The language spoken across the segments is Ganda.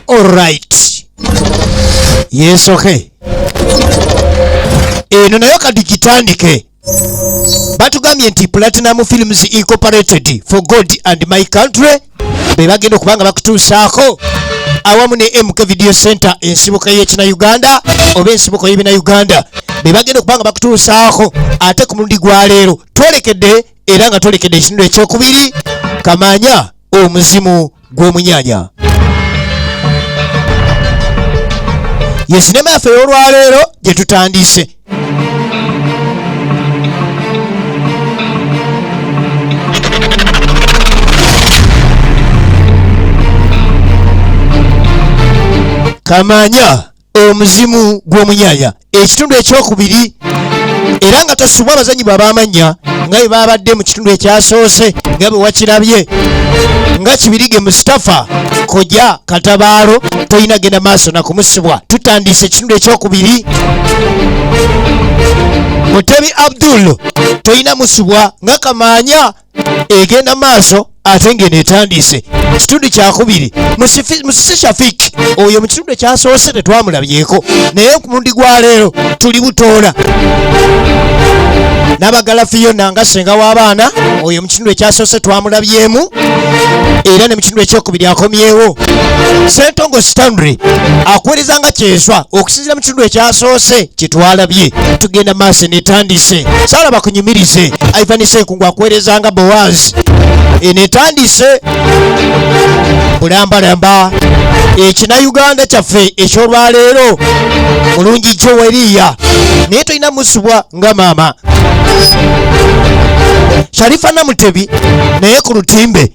Alright, yesoke eno nayo kati kitandike. Batugambye nti Platinum Films Incorporated, for God and my country, be bagenda okuba nga bakutuusaako awamu ne MK Video Center, ensibuko y'ekina Uganda oba ensibuko y'ebina Uganda, be bagenda okuba nga bakutuusaako. Ate ku mulundi gwa leero twolekedde era nga twolekedde ekitundu ekyokubiri, Kamanya omuzimu gw'omunyanya, ye sinema yaffe ey'olwaleero gye tutandise. Kamanya omuzimu gw'omunyanya, ekitundu ekyokubiri, era nga tosubwa abazanyi bwe ab'amannya nga bwe babadde mu kitundu ekyasoose, nga bwe wakirabye nga Kibirige Mustafa Koja Katabaalo, tolina genda maaso nakumusibwa. Tutandise ekitundu ekyokubiri. Mutebi Abdul tolina musubwa nga Kamanya egenda maaso, ate ng'eno etandise kitundu kyakubiri. Musisi Shafik oyo mu kitundu ekyasoose tetwamulabyeko, naye ku mulundi gwa leero tuli butoola Nabagala Fiyona nga senga w'abaana. Oyo mu kitundu ekyasoose twamulabyemu, era ne mu kitundu ekyokubiri akomyewo. Sentongo Stanley akuweereza nga Kyeswa, okusinziira mu kitundu ekyasoose kyetwalabye. Tugenda maaso, netandise. Saala bakunyumirize. Ivan Senkungu akuweereza nga Boaz. Eno etandise bulambalamba ekina Uganda kyaffe ekyolwaleero. Mulungi Joweriya, naye tolina musubwa nga maama Sharifa Namutebi, naye ku lutimbe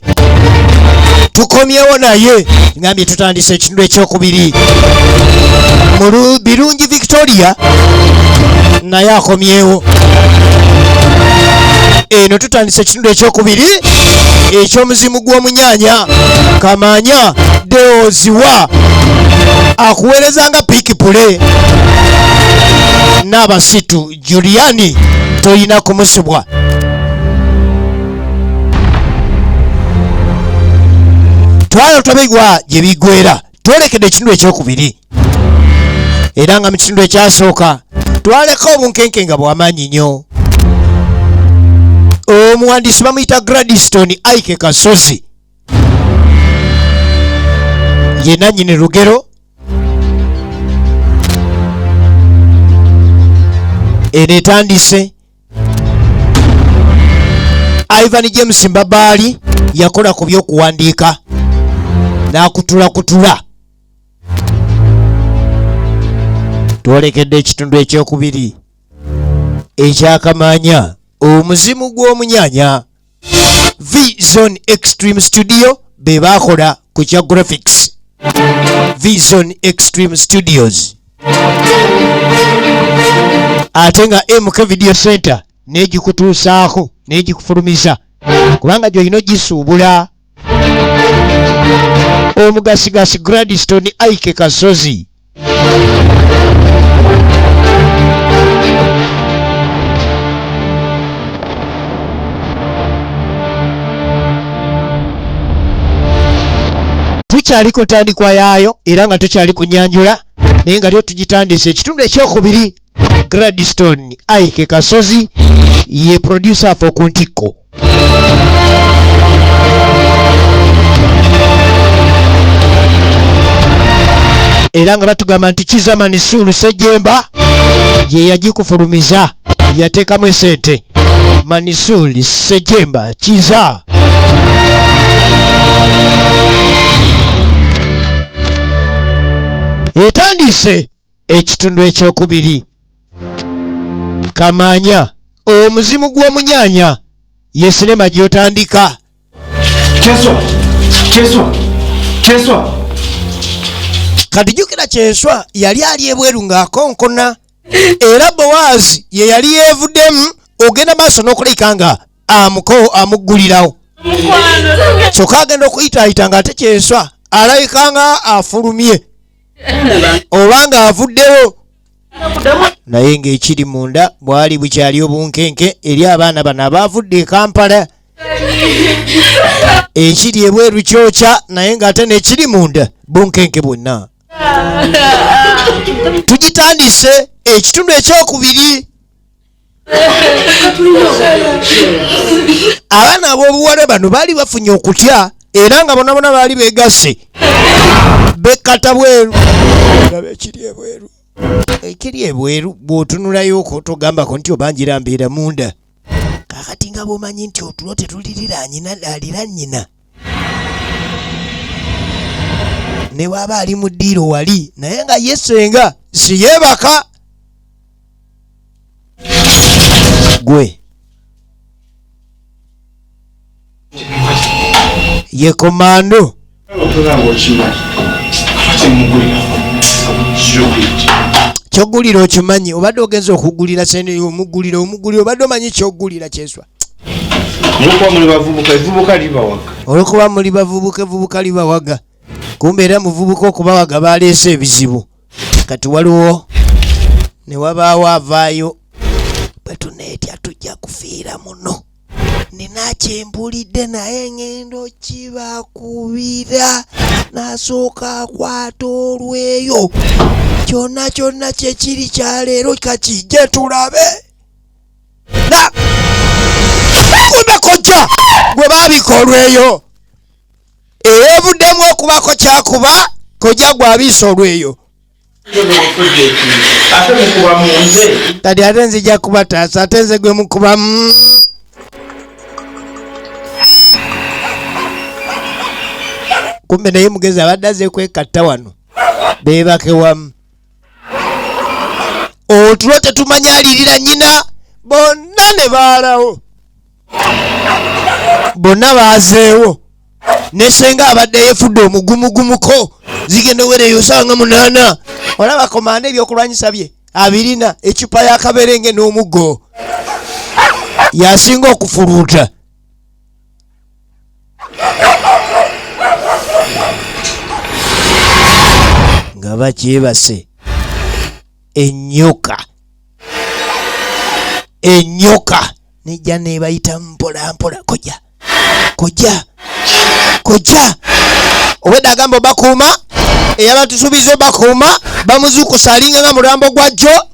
tukomyewo naye. Ngambye tutandise ekitundu ekyokubiri. Birungi Victoria naye akomyewo. Eno tutandise ekitundu ekyokubiri ekyomuzimu gw'omunyanya. Kamanya Deoziwa akuweereza nga Pikipule. N'abasitu Juliani toyina kumusubwa. Twala tobigwa gye biggwera. Twolekedde ekitundu ekyokubiri, era nga mu kitundu ekyasooka twaleka obunkenke nga bwamaanyi nnyo. Omuwandiisi bamuyita Gladstone Aike Kasozi, ye nannyini lugero. Eno etandise. Ivan James Mbabaali yakola ku by'okuwandiika n'akutulakutula. Twolekedde ekitundu ekyokubiri ekyakamanya omuzimu gw'omunyanya. V Zone Extreme Studio be baakola ku kya graphics, V Zone Extreme Studios, ate nga MK Video Center n'egikutuusaako n'egikufulumiza, kubanga gy'olina ogisuubula. Omugasigasi Gladstone Aike Kasozi. Tukyali ku ntandikwa yaayo, era nga tukyali ku nyanjula, naye nga lyo tugitandise ekitundu ekyokubiri. Gladstone Aike Kasozi ye producer afe ku ntikko, era nga batugamba nti Kizamani Suulu Sejemba ye yagikufulumiza, yateekamu esente. Manisuli Sejemba Kiza etandise ekitundu ekyokubiri. Kamanya omuzimu gw'omunyanya ye sinema gy'otandika. Kyeswa! Kyeswa! Kyeswa! Kati jjukira Kyeswa yali ali ebweru ng'akonkona, era Bowaazi ye yali yeevuddemu ogenda maaso n'okulabika nga amuko amuggulirawo, kyokka agenda okuyitaayita ng'ate Kyeswa alabika nga afulumye oba ng'avuddewo, naye ng'ekiri munda bwali bukyali obunkenke eri abaana bano abaavudde e Kampala. Ekiri ebweru kyokya, naye ng'ate n'ekiri munda bunkenke bwonna. Tugitandise ekitundu ekyokubiri. Abaana ab'obuwala bano baali bafunye okutya era nga bonabona baali begasse bekkata bweru. Laba ekiri ebweru, ekiri ebweru bw'otunulayo togambako nti obanjira mbeera munda. Kakati nga bw'omanyi nti otulo tetulirira nyina, alira nnyina ne bw'aba ali mu ddiiro wali, naye nga ye ssenga si yeebaka. Gwe ye komando kyogulira okimanyi, obadde ogenza okugulira sente, omugulira omugulira, obadde omanyi kyogulira kyeswa. Olwokuba muli bavubuka, evubuka libawaga. Olwokuba muli bavubuka, evubuka libawaga. Kumbe era muvubuka okubawaga baleese ebizibu. Kati waliwo ne wabaawo avaayo, bwe tuneetya tujja kufiira muno. Nina kyempulidde naye ngendo kibakubira. Nasooka akwata olweyo, kyonna kyonna kyekiri kyaleero kakijje tulabe. Na kumbe kojja gwe baabika olweyo eyeevuddemu okubako kyakuba kojja gwabiisa olweyo. Kati ate nzija kubataasa, ate nze gwe mukubamu. Kumbe naye mugezi abadde azze kwekatta wano beebake wamu. Otulo tetumanyi alirira nnyina, bonna ne baalawo, bonna baazeewo. Ne ssenga abadde yefudde omugumugumuko, zigenda owereyo osanga 8. Olaba komanda ebyokulwanyisa bye abirina, ecupa y'akaberenge n'omuggo, yasinga okufuluuta. Nga bakyebase, enyoka enyoka nejja nebayita mpola mpola. Kojja kojja kojja, obwedda agamba obakuuma, eyabatusuubiza obakuuma bamuzuukusa alinga nga mulambo gwa jjo.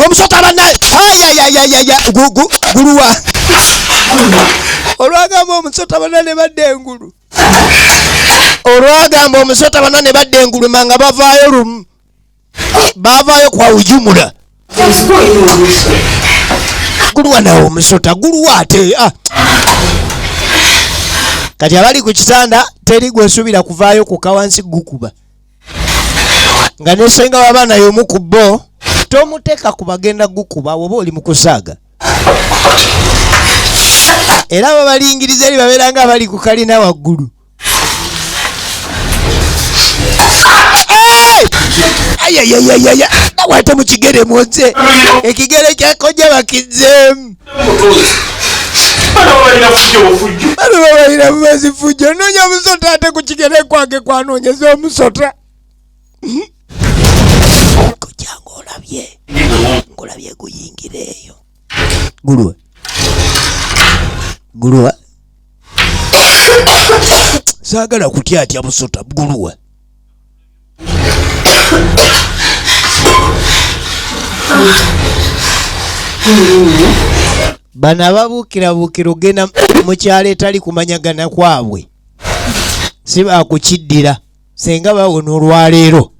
Omusota bannaye, ayayayayaya, guluwa olwagamba omusota banna ne badda engulu. Olwagamba omusota banna ne badda engulu, nga bavaayo lumu, baavaayo kwa ujumula. Guluwa nawe omusota guluwa ate. Kati abali ku kitanda teri gwesuubira kuvaayo ku kawansi gukuba, nga ne ssenga w'abaana y'omu ku bo tomuteeka ku bagenda gukuba woba oli mu kusaaga. Era babalingiriza eri babeera nga abali ku kalina waggulu. Ayayayayaya, nawe ate mu kigere mwonze ekigere kya kojja bakizzeemu. Bano babalina bubazi fujjo. Noonya musota ate ku kigere kwange kwanoonyeza omusota. Kojja ng'olabye ng'olabye guyingira eyo gulwa gulwa, saagala kutyatya busota gulwa. Bano ababuukirabuukira ogenda mu kyalo etali kumanyagana kwabwe si bakukiddira, senga bawona olwaleero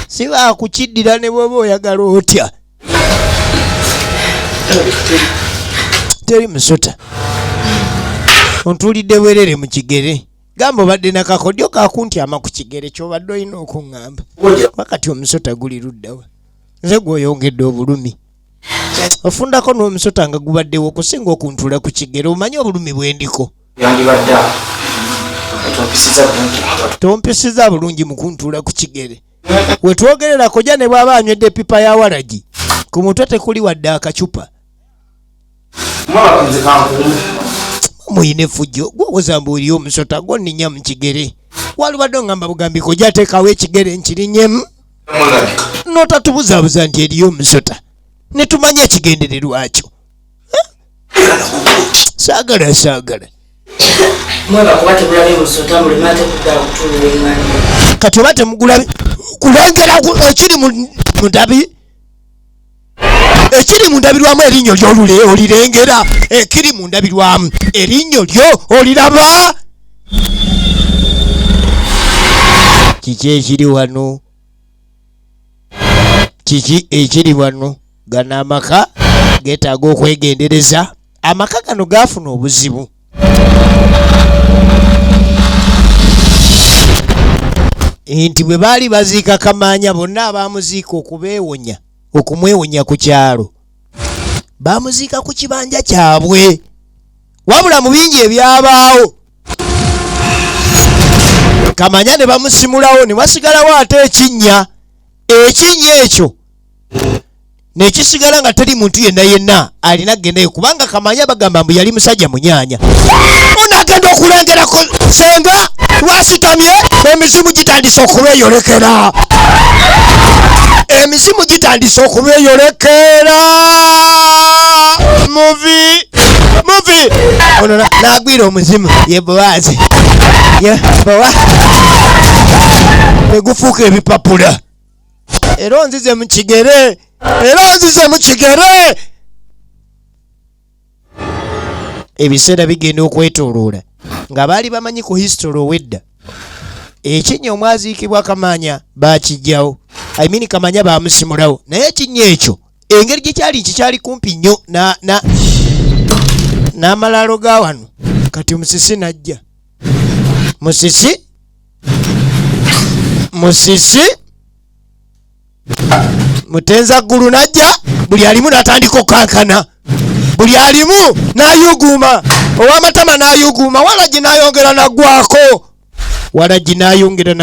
si bakukiddira ne bwoba oyagala otya. Teri musota, ontuulidde bwerere mu kigere. Gamba obadde nakakodyo kakuntyama ku kigere kyobadde olina okuŋŋamba. Wakati omusota guli luddawa? Nze gwoyongedde obulumi, ofundako n'omusota nga gubaddewo okusinga okuntula ku kigere. Omanyi obulumi bwendiko? Tompisiza bulungi mu kuntula ku kigere. Wetwogerera koja ne bw'aba anywedde epipa ya waragi ku mutwe tekuli wadde akacupa. Muyina effujjo gwowoza mbu eriyo omusota gwonninya mu kigere. Walibadde ongamba bugambi koja teekawo ekigere nkirinyemu, n'otatubuzaabuza nti eriyo omusota ne tumanya ekigendererwakyo. Saagala saagala. Kati oba temugulabye kulengera ekiri mu ndabi ekiri mu ndabirwamu erinnyo lyolule olirengera ekiri mu ndabirwamu erinnyo lyo oliraba. Kiki ekiri wano? Kiki ekiri wano? Gano amaka getaaga okwegendereza. Amaka gano gafuna obuzibu. Nti bwe baali baziika Kamaanya, bonna abaamuziika okubeewonya, okumwewonya ku kyalo, baamuziika ku kibanja kyabwe. Wabula mu bingi ebyabaawo, Kamanya ne bamusimulawo ne wasigalawo ate ekinnya. Ekinnya ekyo nekisigala nga teri muntu yenna yenna alina kugendayo, kubanga Kamanya bagamba mbu yali musajja munyaanya. Ono agenda okulengerako senga lwasitamye, emizimu gitandise okubeyolekera, emizimu gitandise okubeyolekera. Muvi muvi ono n'agwira omuzimu ye Bowazi, ye Bowa, negufuuka ebipapula. Era onzize mu kigere, era onzize mu kigere. Ebiseera bigenda okwetooloola nga baali bamanyi ku history ow'edda, ekinnya omwaziikibwa Kamanya bakijjawo, I mean Kamanya bamusimulawo, naye ekinnya ekyo engeri gye kyali nti kyali kumpi nnyo n'amalaalo ga wano. Kati musisi najja, musisi musisi mutenza ggulu najja, buli alimu n'atandika okukankana, buli alimu n'ayuguuma, ow'amatama n'ayuguuma, walagi n'ayongera n'aggwako, walagi n'ayongera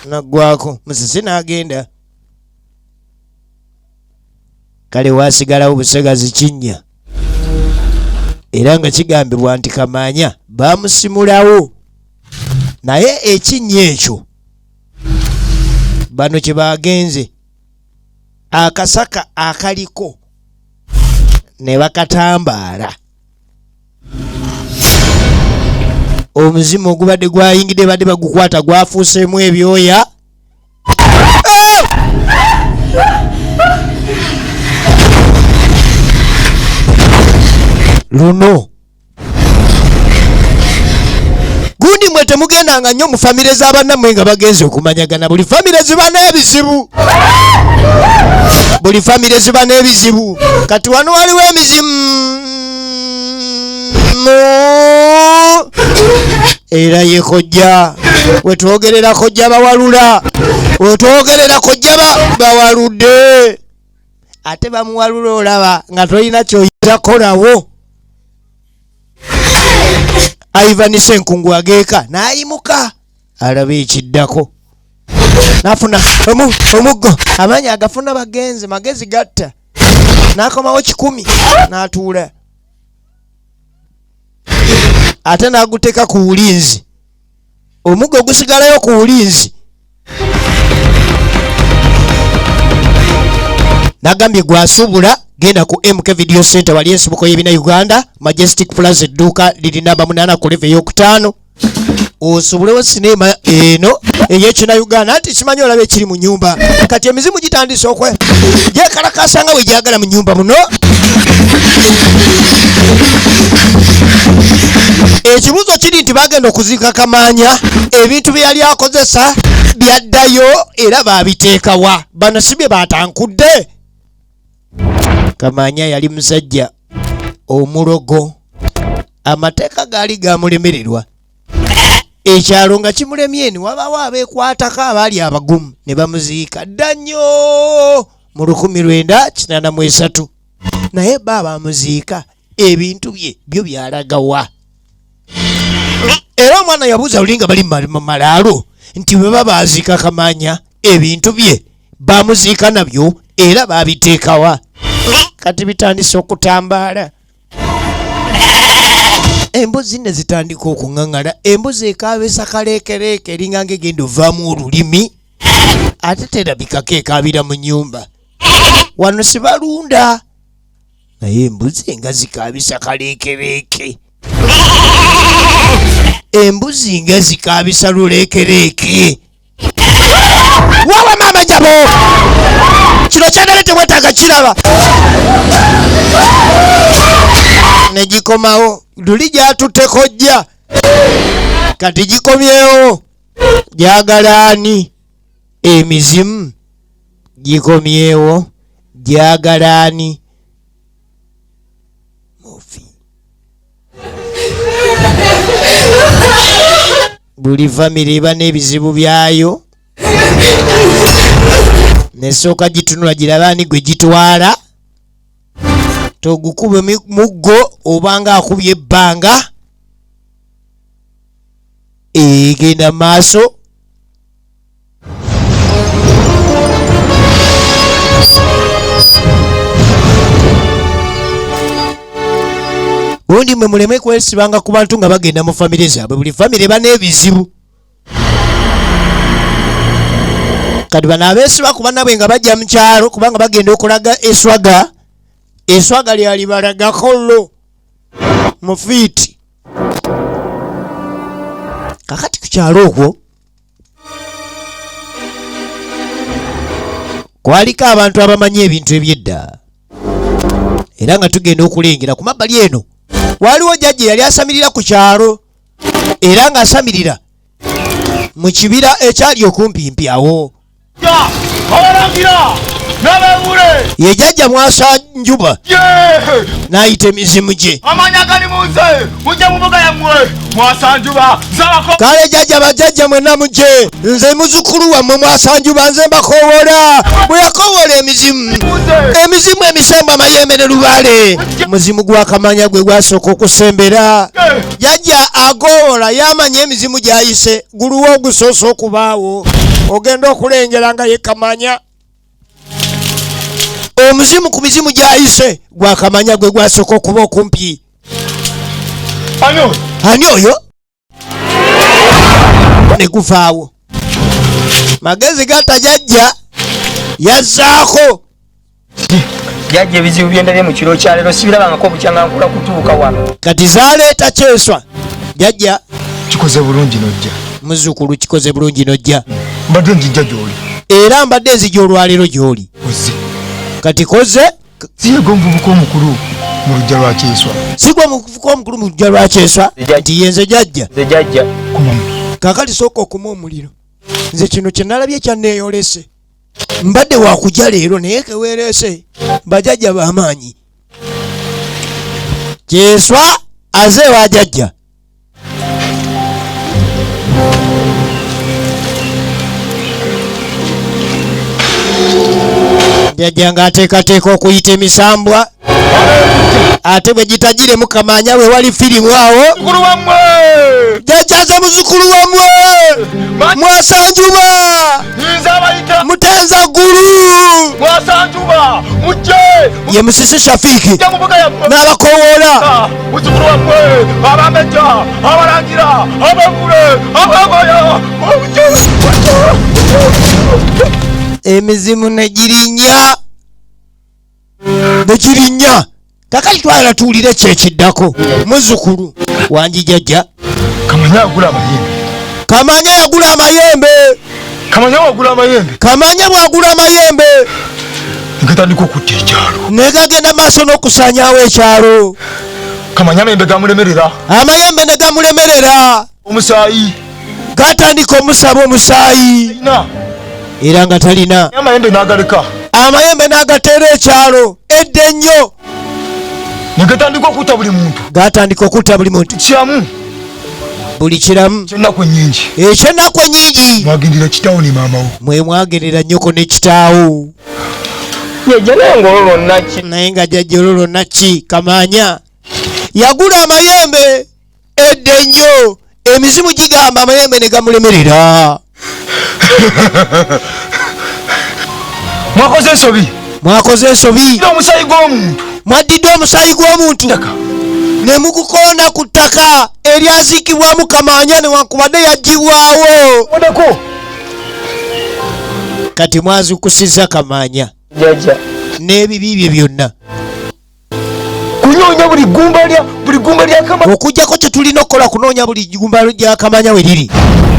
n'aggwako. Musisi n'agenda. Kale waasigalawo busegazi kinnya, era nga kigambibwa nti Kamaanya baamusimulawo, naye ekinnya ekyo bano kye bagenze akasaka akaliko ne bakatambaala. Omuzimu ogubadde gwayingidde badde bagukwata gwafuuseemu ebyoya. Luno gundi mwe temugendanga nnyo mu famire z'abannammwe nga bagenze okumanyagana. Buli famire ziba n'ebizibu, buli famire ziba n'ebizibu. Kati wano waliwo emizimu era ye kojja wetwogerera, kojja bawalula, wetwogerera kojja bawaludde, ate bamuwalula olaba nga tolina kyoyinza kukolawo. Ivan Senkungu ageeka n'ayimuka alaba ekiddako, n'afuna omuggo, amaanyi agafuna bagenze magezi gatta, n'akomawo 100 n'atuula ate n'aguteeka ku bulinzi, omuggo gusigalayo ku bulinzi. Nagambye gwasuubula genda ku MK Video Center wali ensibuko y'ebina Uganda, Majestic Plaza, edduuka liri namba 8 ku leve ey'okutaano, osubulewo sinema eno ey'ekina Uganda. Anti simanyi olaba ekiri mu nyumba. Kati emizimu gitandise okwe gyekalakasa nga bwe gyagala mu nyumba muno. Ekibuuzo kiri nti bagenda okuziika Kamaanya, ebintu bye yali akozesa byaddayo era babiteekawa? Bano si bye batankudde. Kamaanya yali musajja omulogo, amateeka gaali gamulemererwa, ekyalo nga kimulemye, ni wabaawo abeekwatako abaali abagumu ne bamuziika dda nnyo mu 1983. Naye ba bamuziika, ebintu bye byo byalagawa? Era omwana yabuuza luli nga bali mu malaalo nti bwe baba baziika Kamaanya, ebintu bye bamuziika nabyo era babiteekawa? Kati bitandise okutambaala, embuzi ne zitandika okuŋŋaŋala, embuzi ekaabisa kaleekereeke eringa ng'egenda ovaamu olulimi, ate terabikako ekaabira mu nnyumba. Wano sibalunda. Naye embuzi nga zikaabisa kaleekereeke, embuzi nga zikaabisa luleekereeke. Wawa maama jabo, kino kyandale temwetaaga kiraba. Ne gikomawo luli gyatutte kojja, kati gikomyewo. Gyagala ani? Emizimu gikomyewo, gyagala ani? Mufi buli famire eba n'ebizibu byayo, nesooka gitunula girabe ani gwe gitwala. Togukube muggo obanga akubye ebbanga, egenda maaso. Gundi mwe muleme kwesibanga ku bantu nga bagenda mu famire zaabwe. Buli famire eba n'ebizibu. Kati bano abeesiba ku bannabwe nga bajja mu kyalo, kubanga bagenda okulaga eswaga, eswaga lyalibalagako lo mufiiti. Kakati ku kyalo okwo kwaliko abantu abamanyi ebintu eby'edda, era nga tugenda okulengera ku mabbali eno waliwo jjajja eyali asamirira ku kyalo, era ng'asamirira mu kibira ekyali okumpimpi awo. Abalangira n'abengule. Ye jjajja Mwasa Njuba n'ayita emizimu gye. Amanya gali mu nze, mujje mu mbuga yammwe. Mwasa Njuba nzabako. Kale jjajja, bajjajja mwenna mujje, nze muzukulu wammwe Mwasa Njuba, nze mbakowoola. Bwe yakowoola emizimu, emizimu emisambwa amayembe ne lubaale, muzimu gwa Kamanya gwe gwasooka okusembera. Jjajja agoowola yamanya emizimu gy'ayise, guluwa ogusoose okubaawo. Ogenda okulengera nga ye Kamanya, omuzimu ku mizimu gy'ayise gwa Kamanya gwe gwasooka okuba okumpi. Ani oyo? Ne guvaawo. Magezi gata jajja yazzaako. Jajja, ebizibu byendabye mu kiro kya leero sibirabangako obukyanga nkula kutuuka wano. Kati zaleeta kyeswa jajja. Kikoze bulungi nojja. Muzzukulu, kikoze bulungi nojja. Mbadde njijja gy'oli. Era mbadde nzija olwaleero gy'oli. Ozze. Kati koze. Siyego omuvubuka omukulu mu luggya lwa Kyeswa. Sigwa omuvubuka omukulu mu luggya lwa Kyeswa? Nti yenze jajja. Nze jajja. Kumamu. Kakati sooka okuma omuliro. Nze kino kye nalabye kyanneeyolese. Mbadde wakujja leero naye keweerese. Bajajja b'amaanyi. Kyeswa aze ewa jajja. Jajja ng'ateekateeka okuyita emisambwa, ate bwe gitagiremu Kamanya we wali firimu awo. Mukulu wammwe. Jajja nze muzukulu wammwe Mwasanjuba. Nze abayita. Mutenza ggulu. Mwasanjuba mujje. Ye Musisi Shafiki Mujje mu mbuga yammwe. n'abakowoola. Muzukulu wammwe, abambejja, abalangira, abengule, ababaya, mujje. Emizimu ne girinnya ne girinnya. Kakati twagala tuwulire kyekiddako. Muzukulu wangi jajja. Kamanya agula amayembe. Kamanya yagula amayembe. Kamanya wagula amayembe. Kamanya bwagula amayembe. Ngatandika okutta ekyalo. Ne gagenda maaso n'okusaanyaawo ekyalo. Kamanya amayembe gamulemerera. Amayembe ne gamulemerera. Omusaayi. Gatandika omusaba omusaayi. Talina. Era nga talina. Amayembe n'agaleka. Amayembe n'agateera ekyalo. Edda ennyo. Ne gatandika okutta buli muntu. Gatandika okutta buli muntu. Kiramu. Buli kiramu. Ekyennaku ennyingi. Ekyennaku ennyingi. Mwagendera kitaawo ne maama wo. Mwe mwagendera nnyoko ne kitaawo. Jjajja naye ng'olwo lwonna ki? Naye nga jjajja olwo lwonna ki? Kamanya yagula amayembe edda ennyo. Emizimu gigamba amayembe ne gamulemerera. Mwakoze ensobi. Mwakoze ensobi. Omusaayi gw'omuntu. Mwaddidde omusaayi gw'omuntu ne mugukoona ku ttaka eryaziikibwamu Kamanya newankubadde yaggyibwawo. Kati mwazuukusizza Kamanya Jjajja. n'ebibi bye byonna. Kunoonya buli ggumba lya buli ggumba lya kama. Okujjako kye tulina okukola kunoonya buli ggumba lya Kamanya we liri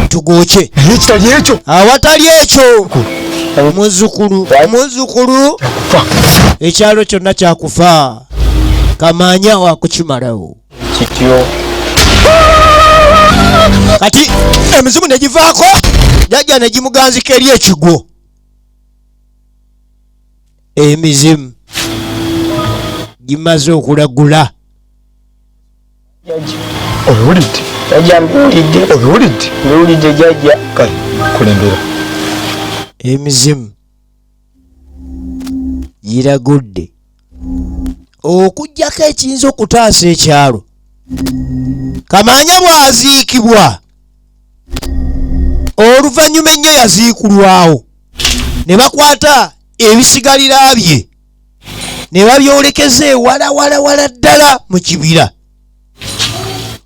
tugwokye. Naye ekitali ekyo. Awatali ekyo muzukulu muzukulu Kufa. Ekyalo kyonna kyakufa. Kamanya wakukimalawo. Kityo. Kati emizimu ne givaako jajja ne gimuganzika eri ekigwo. Emizimu gimaze okulagula. Jajja. Obiwulidde? Jajja mbiwulidde. Obiwulidde? Mbiwulidde jajja. Kale kulembera. Emizimu giragudde okuggyako ekiyinza okutaasa ekyalo. Kamanya bw'aziikibwa oluvannyuma ennyo yaziikulwawo ne bakwata ebisigalira bye ne babyolekeza ewala wala wala ddala mu kibira.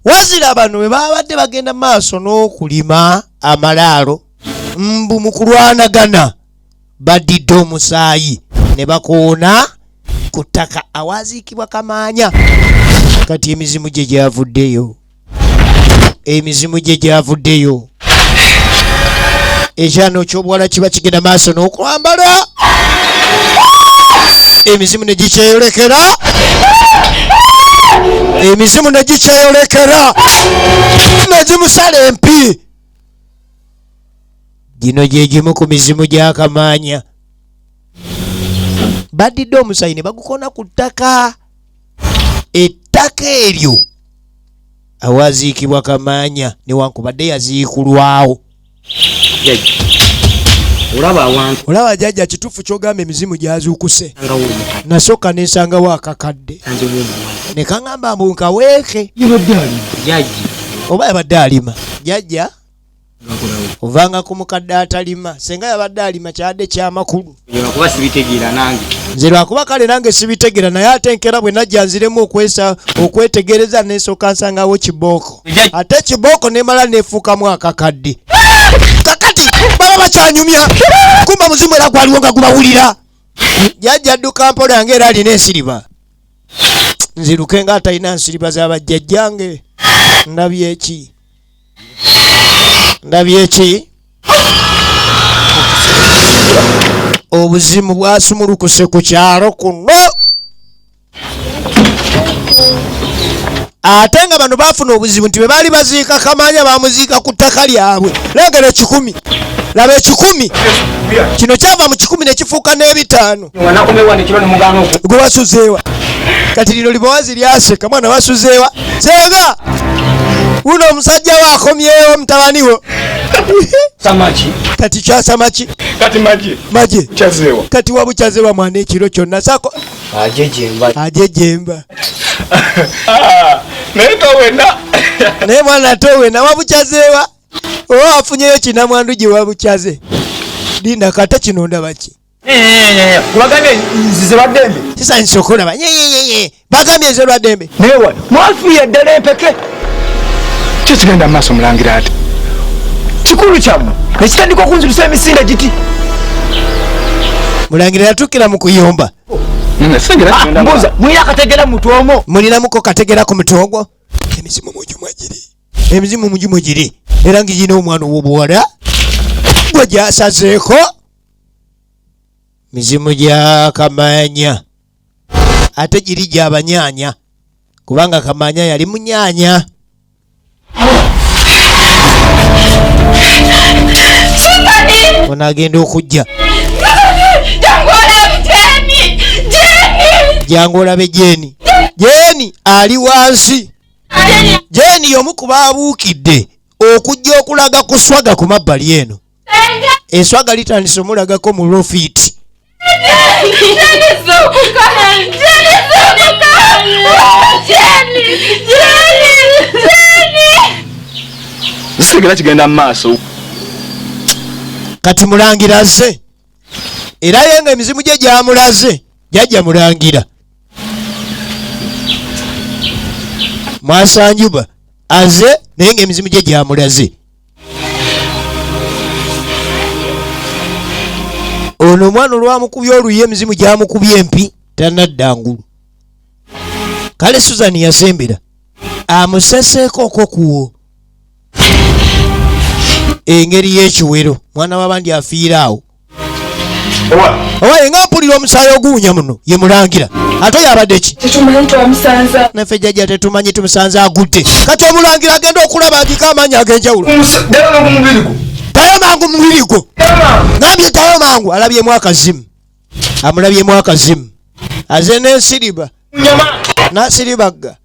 Wazira bano bwe babadde bagenda maaso n'okulima amalaalo mbu mu kulwanagana badidde omusaayi ne bakoona ku ttaka awaziikibwa Kamaanya. Kati emizimu gye gyavuddeyo, emizimu gye gyavuddeyo. Ekyana ekyobuwala kiba kigenda maaso n'okwambala, emizimu ne gikyeyolekera, emizimu ne gikyeyolekera ne gimusala empi. Gino gye gimu ku mizimu gya Kamaanya. Baddidde omusayi ne bagukona ku ttaka, ettaka eryo awaziikibwa Kamaanya newankubadde yaziikulwawo. Jajja, olaba awantu. Olaba jajja, kituufu kyogamba emizimu gyazuukuse. Nga w'omukadde. Nasooka nensangawo akakadde. Nsanze w'omuwala. Ne kaŋŋamba mbu nkaweeke. Yabadde alima. Jajja. Oba yabadde alima jajja? Ngakolawo. Ovanga ku mukadde atalima. Senga yabadde alima kyadde kyamakulu. Lwakuba sibitegeera nange. Nze lwakuba kale nange sibitegeera, naye ate nkera bwe najja nziremu okwesa okwetegereza nensooka nsangawo kibooko, ate kibooko nemala nefuukamu akakadde. Kakati baba bakyanyumya, kumba muzimu era gwaliwo nga gubawulira. Jajja dduka mpola nga era alina ensiriba. Nziruke nga atalina nsiriba z'abajjajjange. Ndabye eki? Ndabye eki? Obuzimu bwasumulukuse ku kyalo kuno. Ate nga bano baafuna obuzibu nti bwe baali baziika Kamanya bamuziika ku ttaka lyabwe. Lengera ekikumi, laba ekikumi kino kyava mu kikumi ne kifuuka n'ebitaano. Wanakomewa nekiro ne mugaana oku. Gwe wasuzeewa? Kati lino libawazi lyaseka mwana wasuzeewa. Senga wuno omusajja we akomyewo mutabani wo. Samaki. Kati kyasamaki? Kati maji. Maje. Kyazeewa. Kati wabukyazeewa mwana ekiro kyonna sako. Ajejemba. Ajejemba. Ah, naye towena. Naye mwana towena wabukyazeewa. Oba wafunyeyo kinamwandu gye wabukyaze. Linda kata kino ndaba ki? Kubagambye nzize lwaddembe. Sisanyusa okulaba. Bagambye nze lwaddembe. Naye wano mwafiira ddala empeke. Ki kigenda mu maaso mulangira ate? Kikulu kyammwe ne kitandika okunzirusa emisinde giti. Mulangira yatuukira mu kuyomba. Mbuuza, mulina akategera mu mutwe omwo? Mulinamuko kategera ku mutwe ogwo? Emizimu mugi mwegiri. Emizimu mugi mwegiri. Era ngigina omwana ow'obuwala gwe gyasazeeko. Mizimu gya Kamanya ate giri gy'abanyaanya kubanga Kamanya yali munyaanya. Ono agenda okujja. Jangu olabe Jeni. Jeni ali wansi. Jeni y'omu ku baabuukidde okujja okulaga ku swaga ku mabbali eno. Eswaga litandise omulagako mu lofiiti. Nsitegera kigenda mu maaso. Kati Mulangira azze era ye nga emizimu gye gyamulaze. Jajja Mulangira Mwasanjuba azze naye nga emizimu gye gyamulaze. Ono omwana olwamukubye oluyi emizimu gyamukubye empi tanadda ngulu. Kale Susan yasembera amuseseeko okokuwo engeri y'ekiwero, mwana w'abandi afiira awo. Owaye nga mpulira omusaayi oguwunya muno. Ye mulangira ate oyo abadde ki? Tetumanyi, twamusanza. Naffe jjajja tetumanyi, tumusanze agudde. Kati omulangira agenda okulaba agiko amaanyi ag'enjawulo. Ddala n'omubiri gwo. Tayo mangu mubiri gwo, ngambye tayo mangu. Alabyemu akazimu, amulabyemu akazimu, aze n'ensiriba n'asiribagga.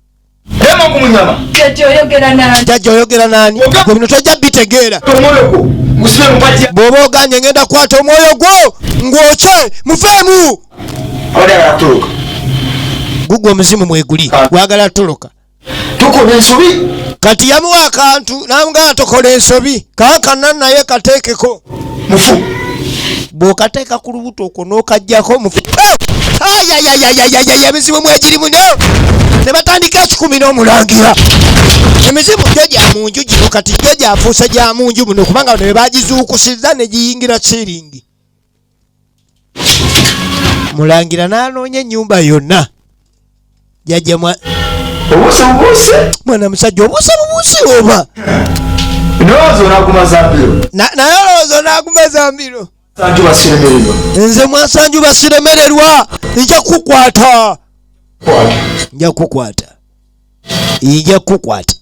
Ddala mangu munyama. Jjajja, oyogera nani? Jjajja, oyogera nani? Gwe bino tojja bitegeera. Omwoyo gwo ngusibe mupajja. Bw'oba oganye, ngenda kukwata omwoyo gwo ngwokye muveemu. Abadde agala kutoloka. Gugwe omuzimu mweguli gwagala toloka. Tukola ensobi. Kati yamuwa akantu namugamba tokola ensobi, kankana naye kateekeko. Mufu. Bw'okateeka ku lubuto okwo n'okajjako mufu. Ayayayayayaya, emizimu mwegiri muno ne batandika ekikumi n'omulangira. Emizimu gyo gya mu nju gino, kati gyo gyafuuse gya mu nju muno, kubanga bano be bagizuukusiza ne giyingira siringi. Mulangira n'anoonya ennyumba yonna. Jjajja mwa Obuuse bubuuse. Mwana musajja, obuuse bubuuse oba? Ndowooza onaguma zambiro. Naye olowooza onaaguma zambiro? Sanju basiremererwa. Nze mwasanju basiremererwa, nja kukwata. Kwata. Nja kukwata, nja kukwata.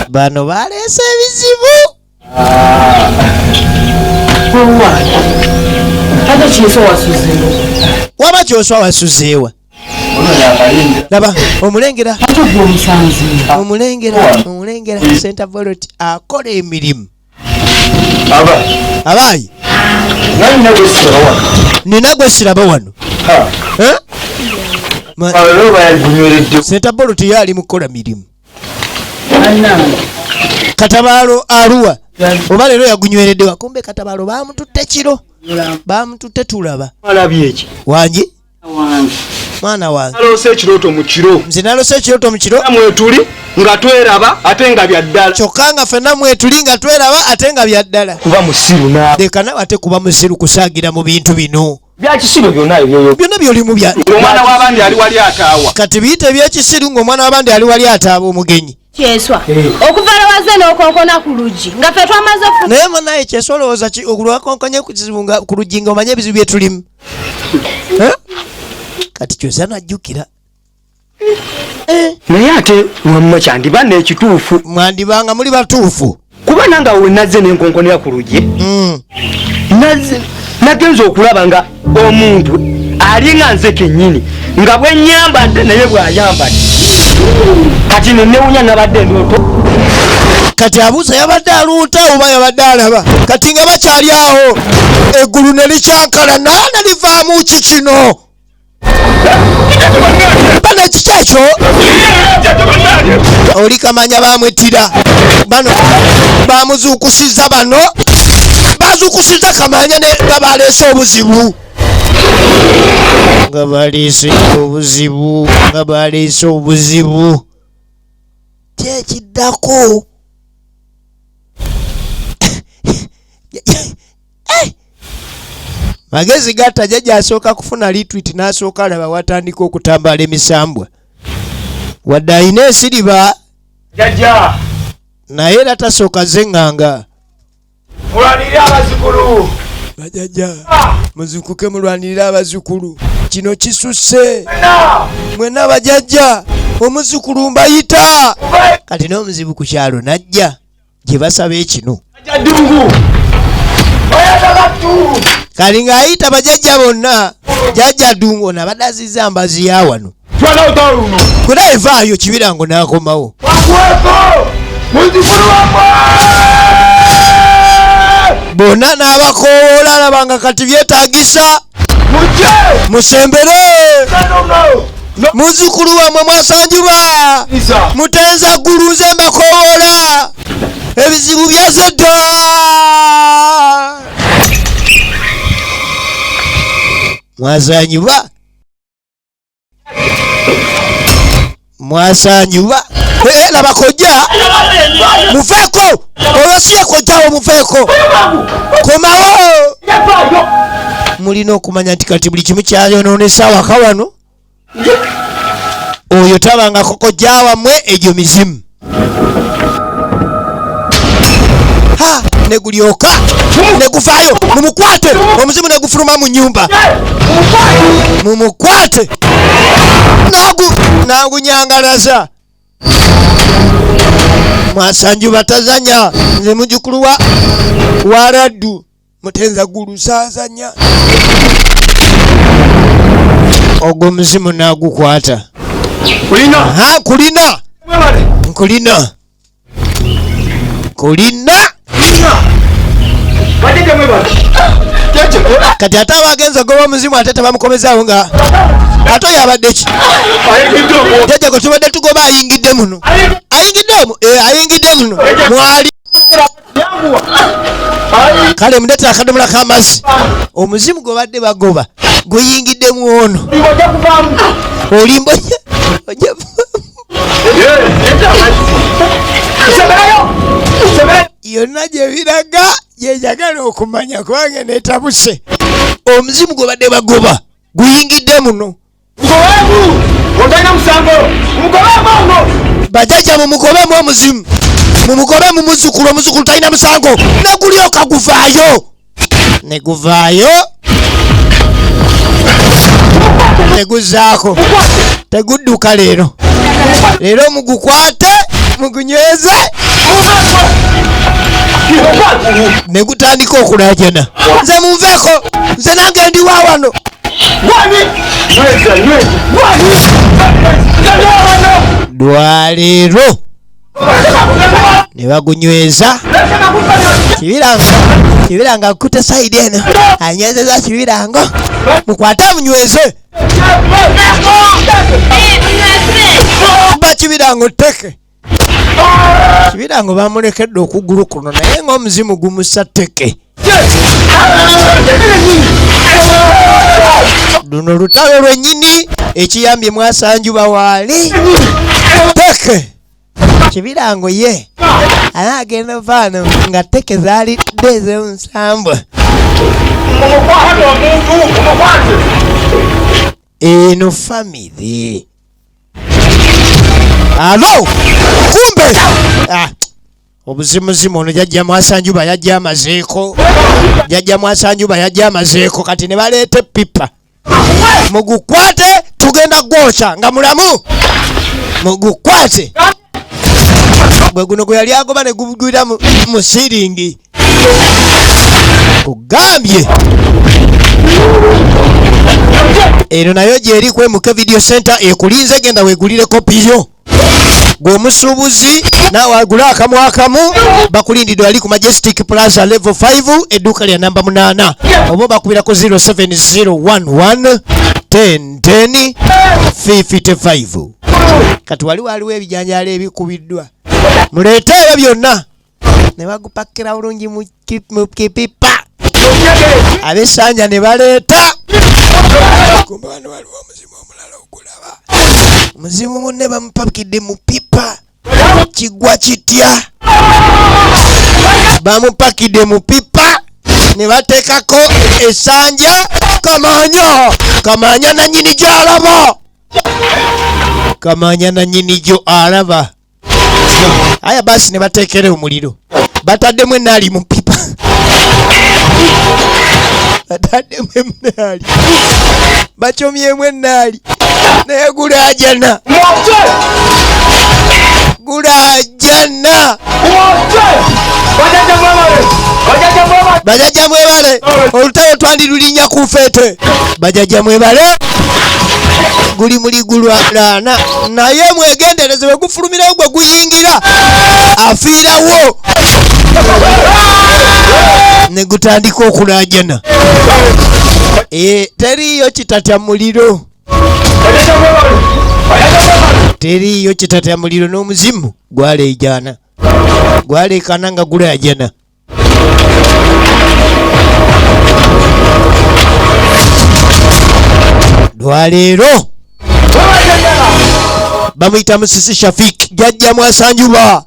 Bano baleese ebizibu. Ate Kyeswa wasuzeewo? Waba Kyoswa wasuzeewa? Ono yakalinda. Laba omulengera. Ate gwe omusanzeewo? Omulengera, omulengera Center Volot akola emirimu. Aba. Abaayi. Nani gwe siraba wano? Nina gwe siraba wano. Ha. Eh? Leero bayaligunyweredde. Center Volot ye ali mu kukola mirimu. Bannange. Katabaalo aluwa oba leero yagunywereddewa? Kumbe Katabaalo bamututte kiro, bamututte tulaba. Alabye eki? Wangi. Wange. Mwana wange. Naloose ekirooto mu kiro. Nze nalose ekirooto mu kiro. Mwetuli nga tweraba ate nga bya ddala. Kyokka nga ffenna mwetuli nga tweraba ate nga bya ddala. Kuba musiru naawe. Leka nawe ate kuba musiru kusaagira mu bintu bino. Byakisiru byonna ebyoyo. Byonna byolimu bya Omwana w'abandi ali wali ataawa. Kati biyite ebyekisiru ng'omwana w'abandi ali wali ataaba omugenyi. Kyeswa, okuva lwaze n'okonkona ku luggi nga ffe twamaze ofu Naye munaye Kyeswa, olowooza ki olwakonkonye ku kizibu nga ku luggi nga omanye ebizibu bye tulimu? Eh? Kati kyosa najjukira. Naye ate wamma kyandiba n'ekituufu. Mwandibanga muli batuufu. Kuba nange awo wenazze nenkonkonera ku luggi, nagenza okulaba nga omuntu alinga nze kennyini nga bwe nyambadde naye bw'ayambadde. Kati nenewunya, nabadde endooto. Kati abuuza yabadde aluuta oba yabadde alaba. Kati nga bakyali awo, eggulu ne likyankalana ne livaamu ki kino bano. Ekiki ekyo? Oli kamanya bamwettira bano, bamuzuukusiza bano, bazuukusiza kamanya ne nga baleese obuzibu, nga baleese obuzibu, nga baleese obuzibu. Kyekiddako. Eh! Magezi gatta jjajja asooka kufuna retreat n'asooka alaba watandika okutambaala emisambwa, wadde alina ensiriba. Jajja. Naye era tasooka zeŋŋanga. Mulwanirire abazzukulu. Bajjajja, muzukuke mulwanirire abazzukulu, kino kisusse. Na. Mwenna bajjajja, omuzzukulu mbayita. Kati n'omuzibu ku kyalo najja gye basaba ekinu. Jajja Ddungu. Oyagala tu. Kali ng'ayita bajjajja bonna. Jjajja Ddungu ono abadde azizza mbazi ya wano. Twala olutalo luno. Kwera evaayo kibirango n'akomawo. Wakweko. Muzzukulu wammwe. Bonna n'abakoowoola, alaba nga kati byetaagisa. Mujje. Musembere. Luno. No. Muzzukulu wammwe mwasanjibwa. Isa. Mutenza ggulu, nze mbakowoola, ebizibu byaze dda. Mwazanyibwa, mwasanyibwa. Eh, laba kojja, muveeko, olwo si ye kojjawo, muveeko, komawo. Mulina okumanya nti kati buli kimu kyayonoonesa awaka wano. Oyo tabangako kojja wammwe, egyo mizimu. Ha, ne gulyoka ne guvaayo. Mumukwate omuzimu ne gufuluma mu nnyumba, mumukwate. Nagu nagunyangalaza. Mwasanju batazanya, nze mujukulu wa waraddu mutenza gulu saazanya. Ogwo muzimu nagukwata. Kulina. Aha, kulina nkulina kulina. Kati ate abagenza goba omuzimu ate tebamukomezaawo nga ate oyo abadde ki? Jajja gwe tubadde tugoba ayingidde muno, ayingidde omu, ayingidde muno mwali. Kale muleetera akadomola k'amazzi. Omuzimu gwe badde bagoba guyingidde mu ono. Olimba ojja yonna gye biraga gye njagala okumanya kubanga netabuse. Omuzimu gwe badde bagoba guyingidde muno. Otalina musango, mugobemu. Bajjajja mumugobemu omuzimu, mumugobemu muzzukulu. Omuzukulu talina musango. Negulyoka guvaayo, ne guvaayo, teguzaako, tegudduka. Leero leero mugukwate, mugunyweze. Ne gutandika okulajana, nze munveeko, nze nange ndiwa wano. Nyweza, nyweza. Lwaleero ne bagunyweza. Kibirango, kibirango akutte side eno, anywezeza kibirango. Mukwate munyweze ba kibirango teke. Kibirango bamulekedde okugulu kuno, naye ng'omuzimu gumusa teke. Luno lutalo lwennyini. Ekiyambye mwasanjuba waali teke kibirango ye ala agenda vaano nga teke zaalidde ez'omusambwa. Mumukwate omuntu, mumukwate. Eno family alo kumbe, ah, obuzimuzimu ono jajja mwasanjuba yajja amazeeko, jajja mwasanjuba yajja amazeeko. Kati ne baleeta epipa, mugukwate, tugenda gwokya nga mulamu, mugukwate. Gwe guno gwe yali agoba ne gugwira mu siringi. Kugambye eno nayo gyeri kwemuka Video Center ekulinze, genda wegulire kopi yo. Gwe omusuubuzi naawe agule akamu akamu, bakulindidde wali ku Majestic Plaza level 5, edduuka lya namba 8, oba bakubirako 07011 10 10 55. Kati wali waliwo ebijanjaalo ebikubiddwa, muleete ebyo byonna ne bagupakira bulungi mu kipipa. Ab'essanja ne baleeta. Kumbe wano waliwo omuzimu omulala ogulaba, muzimu munne bamupakidde mu pipa. Kigwa kitya? Bamupakidde mu pipa ne bateekako essanja. Kamanya, kamanya nanyini gyalaba, kamanya nanyini gyo alaba. Aya basi ne bateekera omuliro, bataddemu enaali mu pipa, bataddemu enaali, bakyomyemu enaali, naye gulajana. Mwokye! Gulajana. Mwokye! Bajjajja mwebale! Bajjajja mwebale! Bajajja mwebale, olutalo twandirulinnya ku nfeete. Bajajja mwebale, guli muli gulwalaana, naye mwegendereze, bwe gufulumirawo gwe guyingira afiirawo. Ne gutandika okulajana. Teriiyo kitatya muliro. Bajjajja mwebale! Bajjajja mwebale! Teriiyo kitatya muliro. N'omuzimu gwaleejana, gwaleekana nga gulajana. Lwaleero bamuyita Musisi Shafik, jajja mwasanjuba.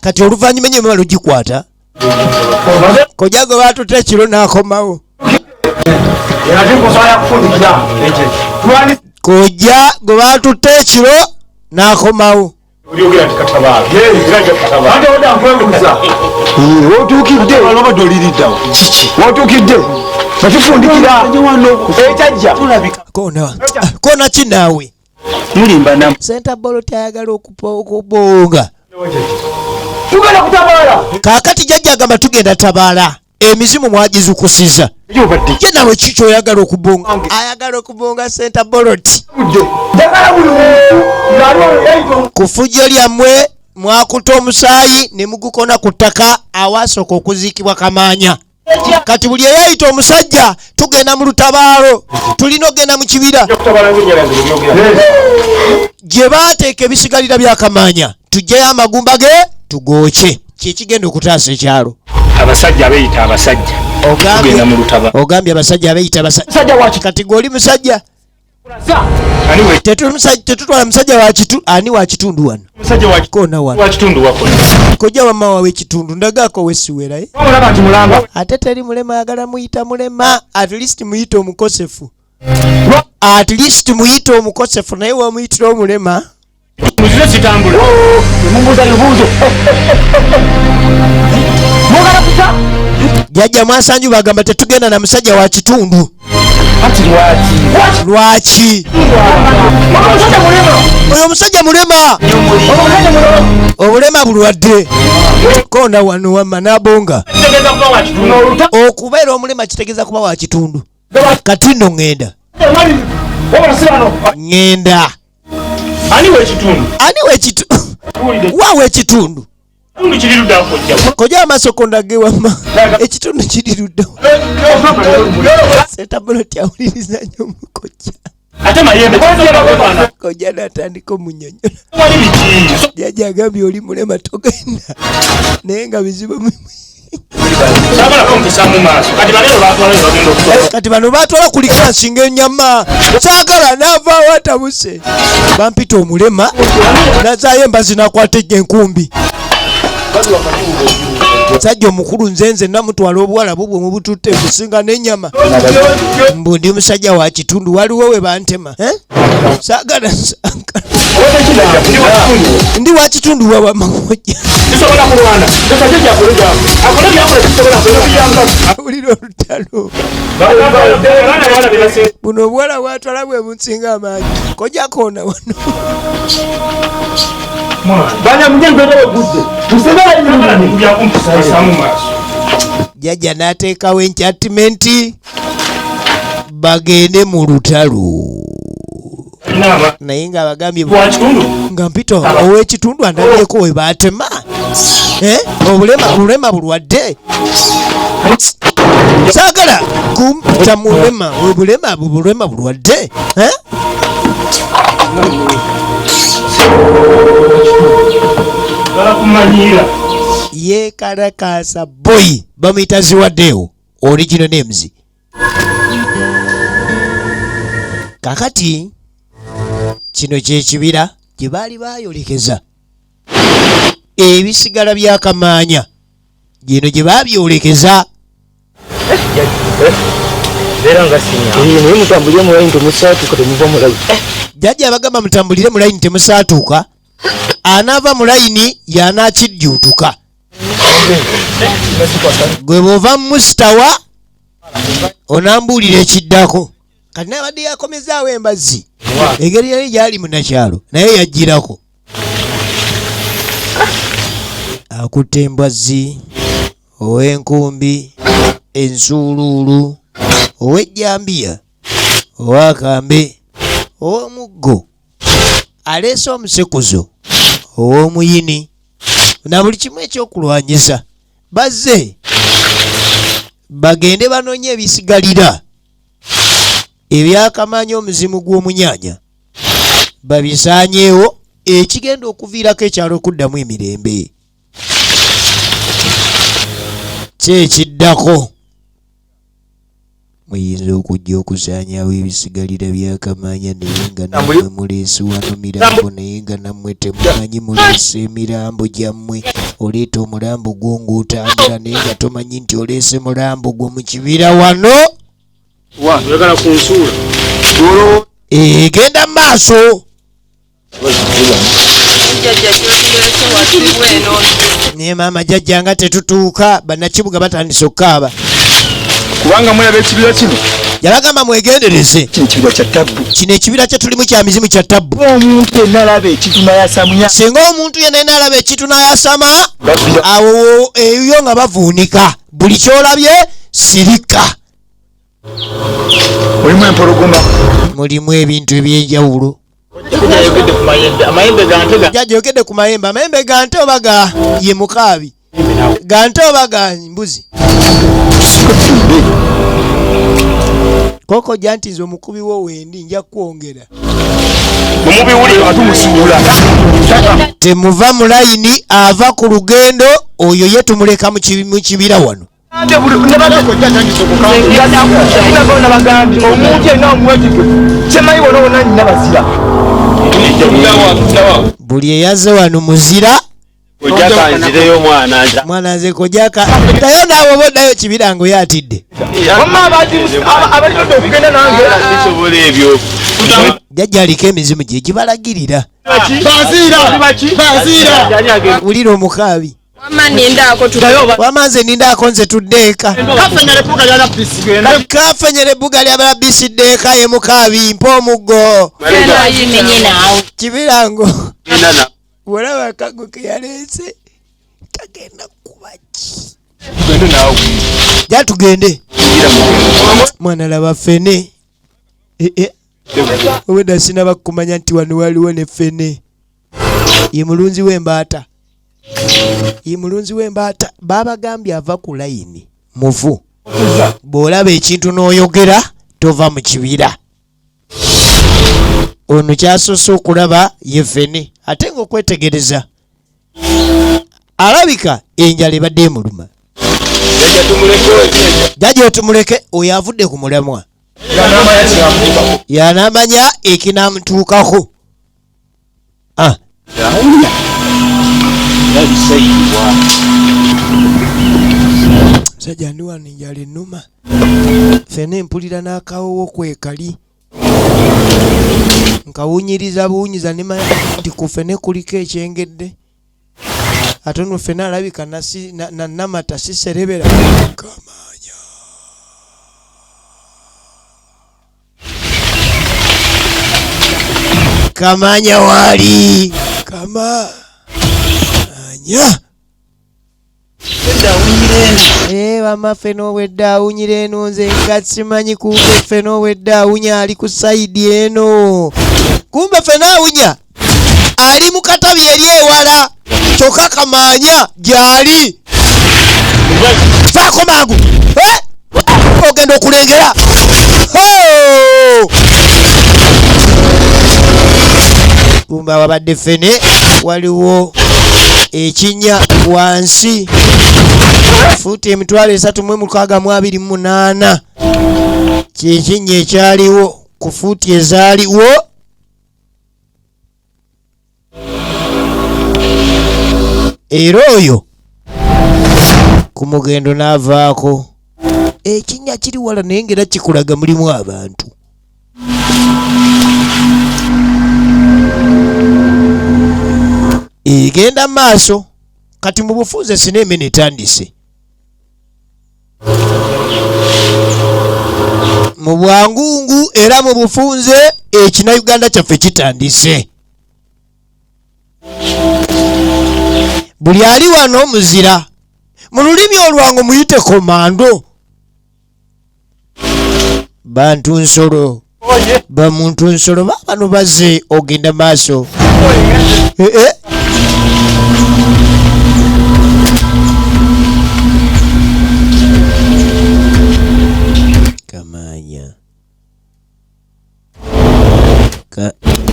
Kati oluvannyuma ennyo bamala ogikwata, kojja gwe baatutte ekiro n'akomawo. Era tikusobola kufundikira. Tulwanyisa. Kojja gwe baatutte ekiro n'akomawo. Wotuukidde wotuukidde batufundikira ekyajja. Kona kona kinaawe. Mulimba nam. Senta bolo tayagala okubonga. Tugenda kutabaala. Kaakati jjajja agamba tugenda tabaala. Emizimu mwagizukusiza. Ye nawe ki kyoyagala okubonga? Ayagala okubonga senta boloti. Njagala buli muntu ng'aliwo. Ku ffujjo lyammwe mwakuta omusaayi ne mugukona ku ttaka awaasooka okuziikibwa Kamaanya. Kati buli eyayita omusajja tugenda mu lutabaalo, tulina okugenda mu kibira gye baateeka ebisigalira bya Kamaanya, tuggyeyo amagumba ge tugookye, kyekigenda okutaasa ekyalo. Abasajja abeeyita abasajja tugenda mu lutabaalo. Ogambye abasajja abeeyita abasajja, kati gwe oli musajja. Tetutwala musajja wa kitu, ani wa kitundu wano? Musajja wa Kona wano. Wa kitundu wakola. Kojja wamma wawe ekitundu ndagaako wesiwera, eh? Olaba nti mulamba. Ate teri mulema ayagala muyita mulema, at least muyite omukosefu. At least muyite omukosefu, naye wamuyitira omulema. Muzire kitambula. Mumbuuza bibuuzo. Mwagala kuta? Jjajja Mwasanju bagamba tetugenda na musajja wa kitundu. Ati lwaki? Lwaki? Omusajja mulema. Oyo omusajja mulema. Omusajja mulema. Obulema bulwadde. Konda wano wamma n'abonga. Kitegeeza kuba wa kitundu. Okubeera omulema kitegeeza kuba wa kitundu. Kati nno ŋŋenda. Ŋŋenda. Ani w'ekitundu? Ani w'ekitundu? Wa w'ekitundu? Kitundu kiri ludda kojja. Kojja amasoko ndage wamma. Ekitundu kiri ludda. Setabulo awuliriza nnyo mukojja. Ate mayembe. Kojja n'atandika omunyonyola. Wali biki? Jjajja agambye oli mulema togenda. Naye nga bizibu. Saagala kumpisa mu maaso. Kati bano batwala bagenda okutwala. Kati bano batwala kuliko nsinga ennyama. Saagala n'avaawo atabuse. Bampita omulema. Nazaayo embazi n'akwata enkumbi. Musajja omukulu nze nze namutwala obuwala bubwe mubututte businga n'ennyama. Mbu ndi musajja wa kitundu waliwo we bantema. Eh? Saagala saagala. Ndi wa kitundu wa wamagoja. Tusobola kulwana. Akole byakola tusobola kulwana. Awulira olutalo. Buno obuwala bwatwala bwe bunsinga amaanyi. Kojja koona wano. Jjajja n'ateekawo enkyatimenti bagende mu lutalo. Naye ng'abagambye nga mpita ow'ekitundu andabyeko we baatema. Obulema bulema bulwadde. Saagala kumpita mulema, obulema bulema bulwadde. Yeekalakaasa boy bamuyita Ziwaddeewo original names. Kakati kino kyekibira gye baali baayolekeza ebisigala bya Kamaanya, gino gye baabyolekeza. Jjajja abagamba mutambulire mu layini temusaatuuka, anaava mu layini y'anaakijjuutuka. Gwe bw'ova mu musitawa onambuulira ekiddako. Kati n'abadde yakomezaawo embazzi engeri yali gyali munnakyalo naye yaggyirako. Akutte embazzi, ow'enkumbi, ensuuluulu, ow'ejjambiya, ow'akambe, ow'omuggo, aleese omusekuzo, ow'omuyini na buli kimu ekyokulwanyisa. Bazze bagende banoonye ebisigalira ebyakamaanya omuzimu gw'omunyaanya babisaanyeewo, ekigenda okuviirako ekyalo okuddamu emirembe. Ki ekiddako? Muyinza okujja okusaanyaawo ebisigalira bya Kamaanya naye nga nammwe muleese wano mirambo, naye nga nammwe temumanyi muleese emirambo gyammwe. Oleeta omulambo gwo ng'otambula naye nga tomanyi nti oleese mulambo gwo mu kibira wano. Oyagala kunsuula. Egenda mu maaso. Naye maama jjajja nga tetutuuka, bannakibuga batandise okukaaba. Kubanga mulaba ekibira kino. Yabagamba mwegendereze. Kino ekibira kya tabbu. Kino ekibira kye tulimu kya mizimu kya tabbu. Omuntu yenna alaba ekintu n'ayasamya. Singa omuntu yenna yenna alaba ekintu n'ayasama, awo eyo nga bavuunika. Buli ky'olabye sirika. Mulimu empologoma. Mulimu ebintu eby'enjawulo. Jjajja oyogedde ku mayembe. Amayembe ga nte oba ga ye mukaabi? Ga nte oba ga mbuzi? Koko jja nti nze omukubi wo wendi nja kukwongera. Temuva mu layini, ava ku lugendo oyo ye tumuleka mu kibira wano. Buli eyazze wano muzira. Mwana nze kojaka tayo naawe oba oddayo kibira ngo yatidde. Jjajja aliko emizimu gye gibalagirira. Wulira omukaabi. Wamma nze nindaako nze tudde eka. Kafenyera ebbuga lya RPC dde eka ye mukaabi mpa omuggo. Kibirango. Walaba akago ke yaleese kagenda kuba ki? Ja tugende. Mwana laba ffene. Obwedda sinaba kumanya nti wano waliwo ne ffene. Ye mulunzi w'embaata. Ye mulunzi w'embaata. Baabagambye ava ku layini muvu. Bw'olaba ekintu n'oyogera tova mu kibira. Ono ky'asoose okulaba ye ffene, ate ng'okwetegereza alabika enjala ebadde emuluma. Jjajja otumuleke, oyo avudde ku mulamwa. Yanamanya ekinamutuukako. Musajja ndi wano enjala ennuma. Ffene mpulira n'akawowo kwekali. Nkawunyiriza buwunyiza ne manya nti ku ffene kuliko ekyengedde. Ate ono ffene alabika namata siserebera. Kamanya. Kamanya wali. Kamanya. Wamma ffene obwedda awunyira eno, nze nga simanyi kumbe ffene obwedda awunya ali ku sayidi eno. Kumbe ffene awunya ali mu katabi eri ewala, kyokka Kamanya gy'ali. Vaako mangu. Ogenda okulengera. Ho! Kumbe awabadde ffene waliwo ekinnya wansi fuuti emitwalo esatu mu mukaaga mu abiri mu munaana. Kye kinnya ekyaliwo ku fuuti ezaaliwo. Era oyo ku mugendo n'avaako. Ekinnya kiri wala naye ng'era kikulaga mulimu abantu. Egenda mu maaso kati mu bufunze sinema eno etandise. Mu bwangungu era mu bufunze ekinnayuganda kyaffe kitandise. Buli ali wano muzira. Mu lulimi olwangu muyite komando. Bantu nsolo. Bamuntu nsolo baabano bazze ogenda maaso. Kamanya.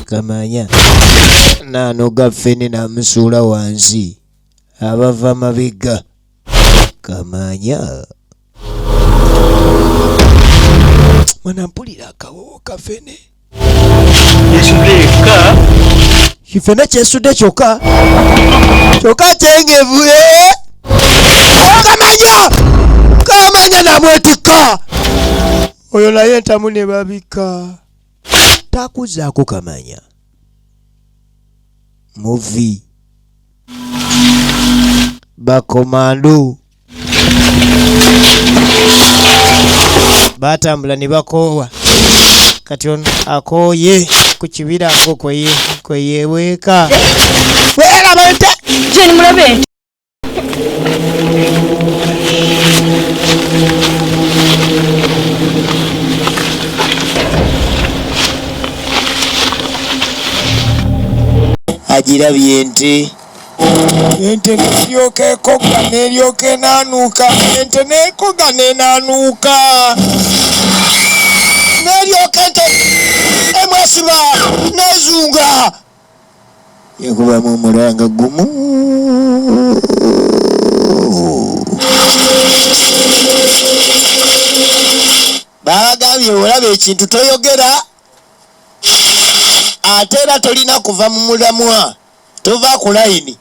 Kamanya. N'anoga ffene n'amusuula wansi. Abava mabega. Kamanya. Mwana mpulira akawowo ka ffene. Kifene kyesudde kyokka. Kyokka kyengevu. Kamanya! Kamanya namwetikka. Oyo naye entamu ne babika. Takuzaako kamanya muvi bakomando batambula ne bakoowa. Kati ono akooye ku kibirango kweyeweeka weraba ente. Jane, mulabe ente. Agirabye ente, ente neryoka ekoga, neryoka enanuuka, ente nekoga nenanuuka, neryoka ente emwesiba nezunga, yakubamu omulanga gumu. Babagambye olaba ekintu toyogera, ate era tolina kuva mu mulamwa, tova ku layini.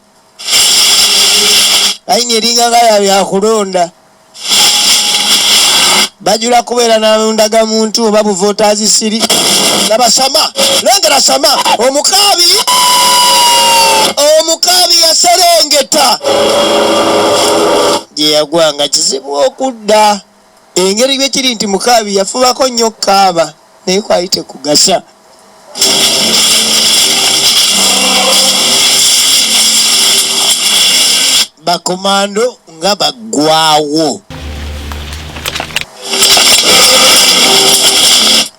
Layini eringa nga ya byakulonda, bajula kubeera nandagamuntu oba buvotazi siri. Laba sama, lengera sama omukaabi, omukabi yaserengeta gye yagwanga kizibu okudda. Engeri bwekiri nti mukaabi yafubako nnyo kaaba, naye kwali tekugasa. Bakomando nga baggwawo,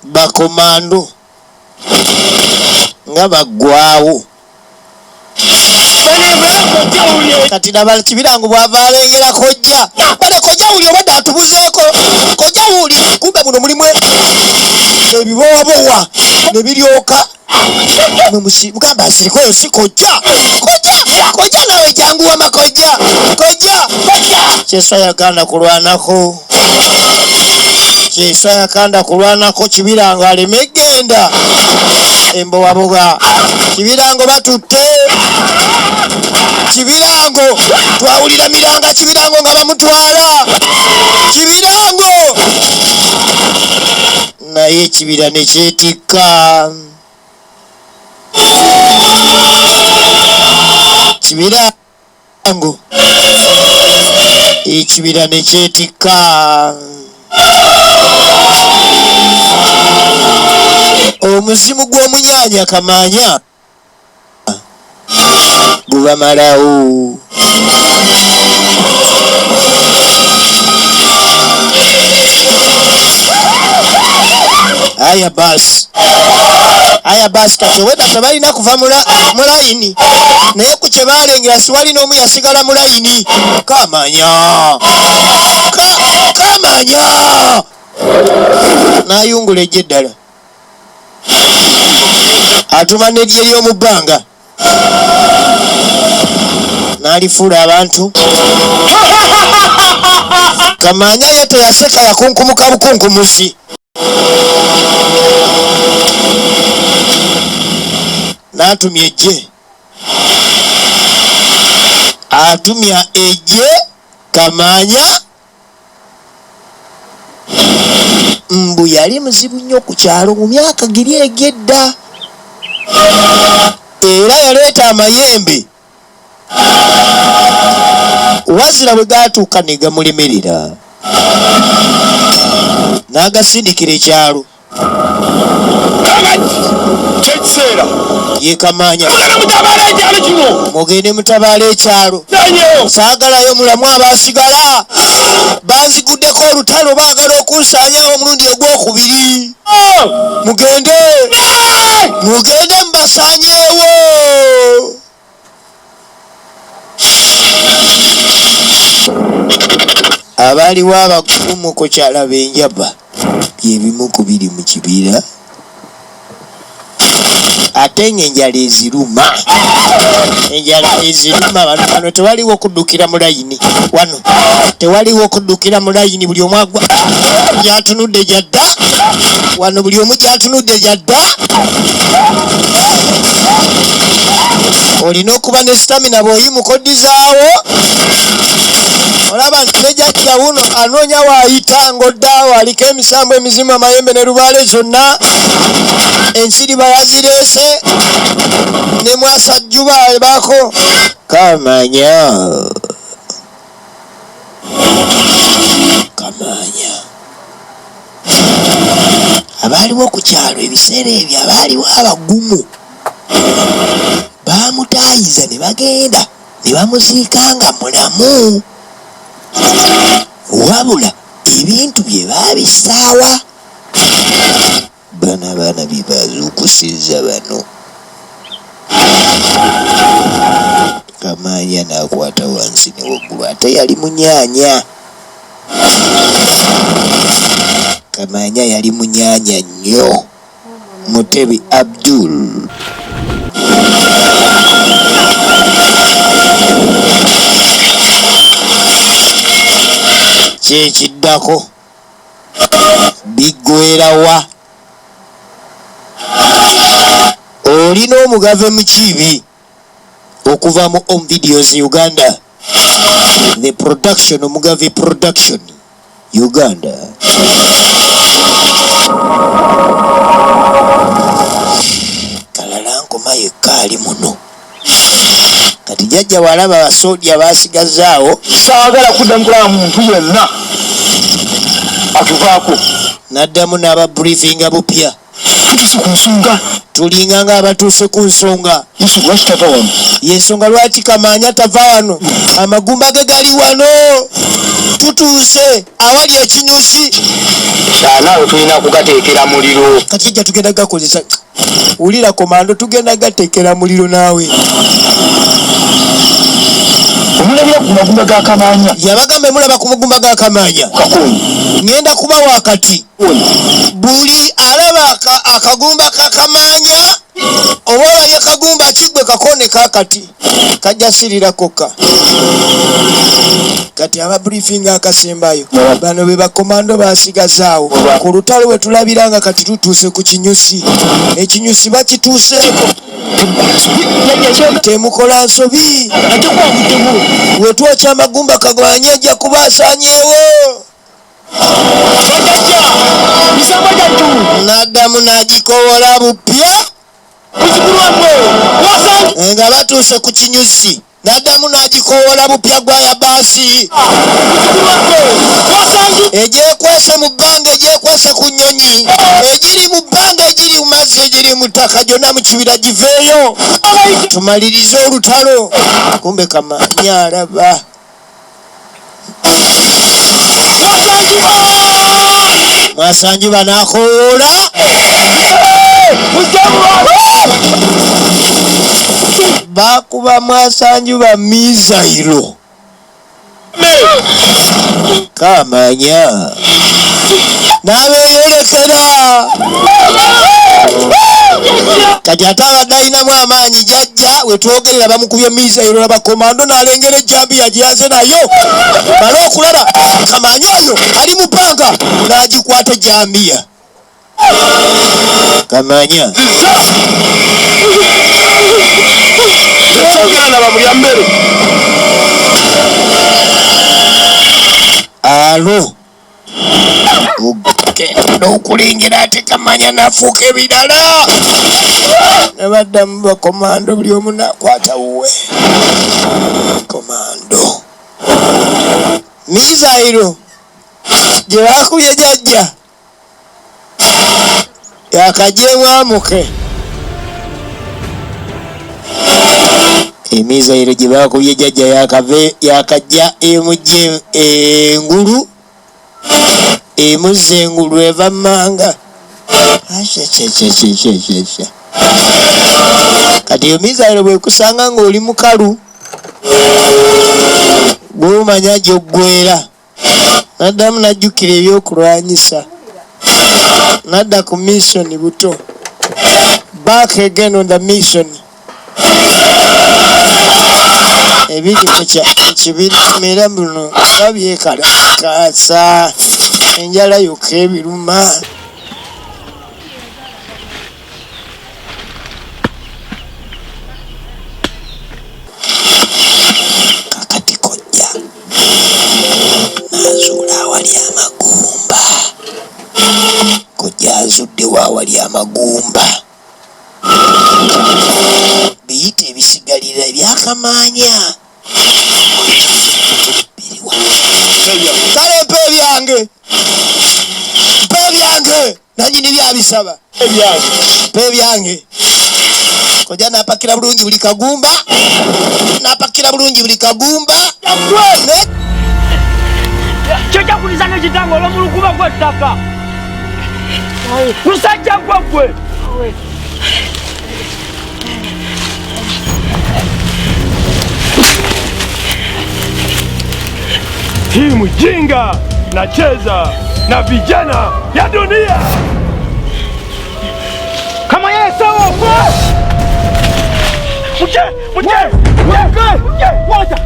bakomando nga baggwawo. Kati nabala kibirango bwava alengera kojja bale, kojja wuli obadde atubuzeeko, kojja wuli. Kumbe muno mulimu ebibowabowa ne biryoka. Mugamba asirikoyo si kojja, kojja, kojja nawe jangu wama kojja, kojja. Kyeswa yaganda kulwanako, kyeswa yakanda kulwanako kibirango aleme genda embowaboga. Kibirango batutte kibirango, twawulira miranga kibirango nga bamutwala kibirango, naye ekibira nekyetikka kibirango, ekibira nekyetikka. Omuzimu gw'omunyanya kamanya gubamalawo. Aya basi, aya basi, kati obwedda tebalina kuva mu layini, naye ku kye balengera siwali n'omu yasigala mu layini. Kamanya kamanya n'ayungula ejje eddala, atuma n'eggye ly'omu bbanga n'alifuula abantu. Kamanya ye teyaseka, yakunkumuka bukunkumuzi n'atumya ejje, atumya ejje. Kamanya mbu yali muzibu nnyo ku kyalo mu myaka giri egy'edda, era yaleeta amayembe, wazira bwe gatuuka ne gamulemerera n'agasindikira ekyalo. Kyekiseera. Ye Kamanya. Mugende mutabaala ekyalo kino. Mugende mutabaala ekyalo. Sanyewo. Saagalayo mulamu, abasigala banziguddeko olutalo, baagala okunsaanyawo omulundi ogwokubiri. Mugende, mugende mubasaanyeewo. Abaliwo abakumu ku kyalo b'enjaba byebimu ku biri mu kibira, ate ng'enjala eziruma, enjala eziruma. Bano bano tewaliwo kuddukira mu layini, wano tewaliwo kuddukira mu layini. Buli omu agwa gyatunudde gyadda, wano buli omu gyatunudde gyadda. Olina okuba ne stamina bw'oyimuka oddizaawo. Olaba nti ne jjajja wuno anoonya waayita ng'oddaawo, aliko emisambu, emizimu, amayembe ne lubaale zonna. Ensiriba yazireese ne mwasajjuba baako kamanya kamanya. Abaaliwo ku kyalo ebiseera ebyo abaaliwo abagumu baamutaayiza ne bagenda ne bamuziika nga mulamu, wabula ebintu bye baabisaawa. Bano abaana bye bazuukusizza bano. Kamaanya n'akwata wansi ne waggulu ate yali munyaanya. Kamaanya yali munyaanya nnyo. Mutebi Abdul. Kyekiddako biggwerawa? Olina omugave mukiibi okuva mu Om Videos Uganda, the production Omugave Production Uganda. Kalala nkoma yekka ali muno. Kati jajja walaba basoja basigazaawo. Saagala kuddamu kulaba muntu yenna atuvaako. N'addamu n'aba briefinga bupya. Tutuuse ku nsonga. Tulinga ng'abatuuse ku nsonga. Yesu lwaki tava wano? Yensonga lwaki Kamaanya tava wano, amagumba ge gali wano. Tutuuse awali ekinyusi. Naawe tulina kugateekera muliro. Kati jajja tugenda gakozesa. Wulira komando, tugenda gateekera muliro naawe. Omulabira ku magumba ga Kamaanya. Yabagamba mulaba ku magumba ga Kamaanya. Kakoonyi. Ngenda kuba wakati. Buli alaba akagumba ka Kamaanya oba olabye kagumba kigwe kakoone kakati kajja sirira kokka. Kati aba briefing akasembayo bano be bakomando basigazaawo ku lutalo we tulabira nga kati tutuuse ku kinyusi. Ekinyusi bakituuseeko. Temukola nsobi. Wetwokya amagumba Kagwanya ajja kuba asaanyeewo. N'addamu n'agikowola bupya nga batuuse ku kinyusi, n'addamu n'agikowola bupya gwaya baasi egyekwese mu bbanga, egyekwese ku nnyonyi, egiri mu bbanga, egiri mu mazzi, egiri mu ttaka, gyonna mu kibira, giveeyo tumalirize olutalo. Kumbe Kamanya alaba Mwasanjuba n'akowoola bakuba Mwasanjuba mizayiro. Kamanya n'abeeyolekera. Kati ate abadde alinamu amaanyi jajja wetwogerera bamukubye mizayiro laba komando n'alengera ejjambiya gye yaze nayo male okulaba Kamanya oyo ali mu bbanga n'agikwata ejjambiya. Kamanya Ogenda bamulya mmere. Alo ogenda okulengera ate Kamanya nafuuka ebirala ne baddamu bakomando buli omu nakwata wuwe. Komando mizayiro gye bakubye jajja yakajemwamuke. Emizayiro gye bakubye jajja yakajja emujje engulu emuzza engulu eva mmanga. Akyakyakyakyakyakya. Kati eyo mizayiro bwekusanga ng'oli mukalu gwomanya gy'oggwera. Naddamu najjukira ebyokulwanyisa nadda ku mission buto, back again on the mission. Ebiri mu kibira muno nga byekalakaasa enjala yokka ebiruma. Bamweggalira ebyakamaanya biriwa? Kale mpa ebyange, mpa ebyange, nanyini byabisaba, mpa ebyange. Koja napakira bulungi buli kagumba, napakira bulungi buli kagumba. Kyekyakuliza nekitange olwomulukuba gwettaka musajja gwe gwe. Hii mjinga nacheza na vijana ya dunia. Kama yeye sawa kwa. Muje, muje, muje, muje, wacha.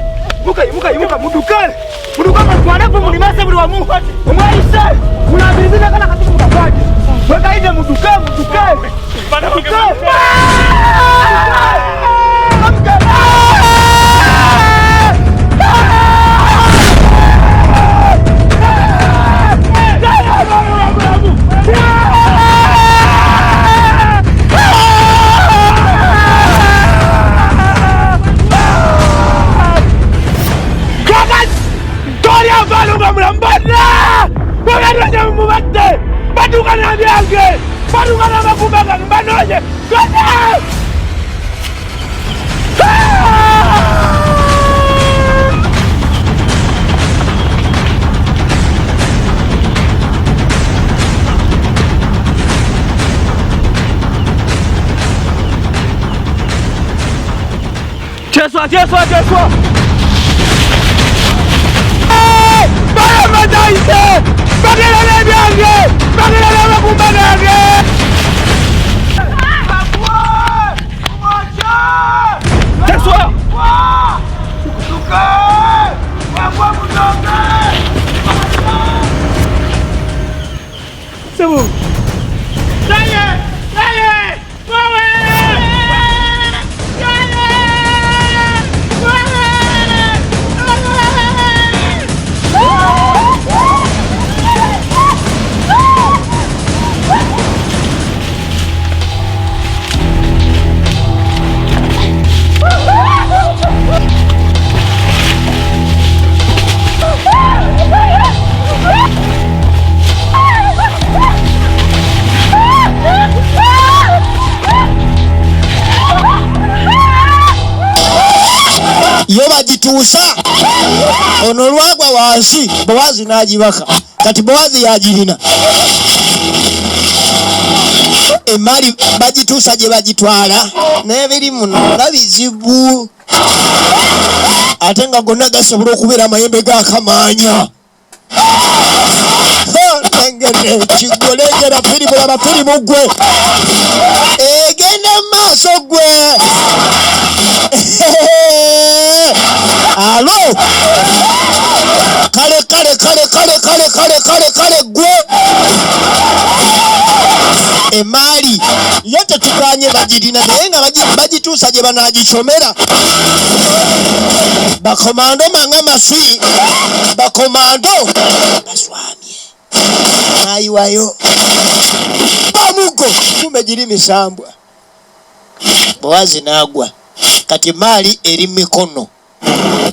Muka, muka, muka, mudukale. Mudukale mtwale mulimase buli wamu. Omwayise, mulabiriza kana kati mukakwaje. Wekaide mudukale, mudukale. Mudukale. Cheswa, cheswa, cheswa. Yo bagituusa ono olwagwa wansi, Bowazi n'agibaka. Kati Bowazi yagirina emmali, bagituusa gye bagitwala n'ebiri muno nga bizibu, ate nga gonna gasobola okubeera amayembe g'akamaanya. Lengere kigwo, lengera firimu, laba firimu ggwe egenda mu maaso ggwe. Alo, kale kale kale kale kale kale kale kale ggwe emaali yo tetukanye bagirina, naye nga bagituusa gye banagicomera. Bakomando manga maswi, bakomando baswamye nayiwayo bamugo, kumbe giri misambwa. Bowazi n'agwa. Kati maali eri mikono,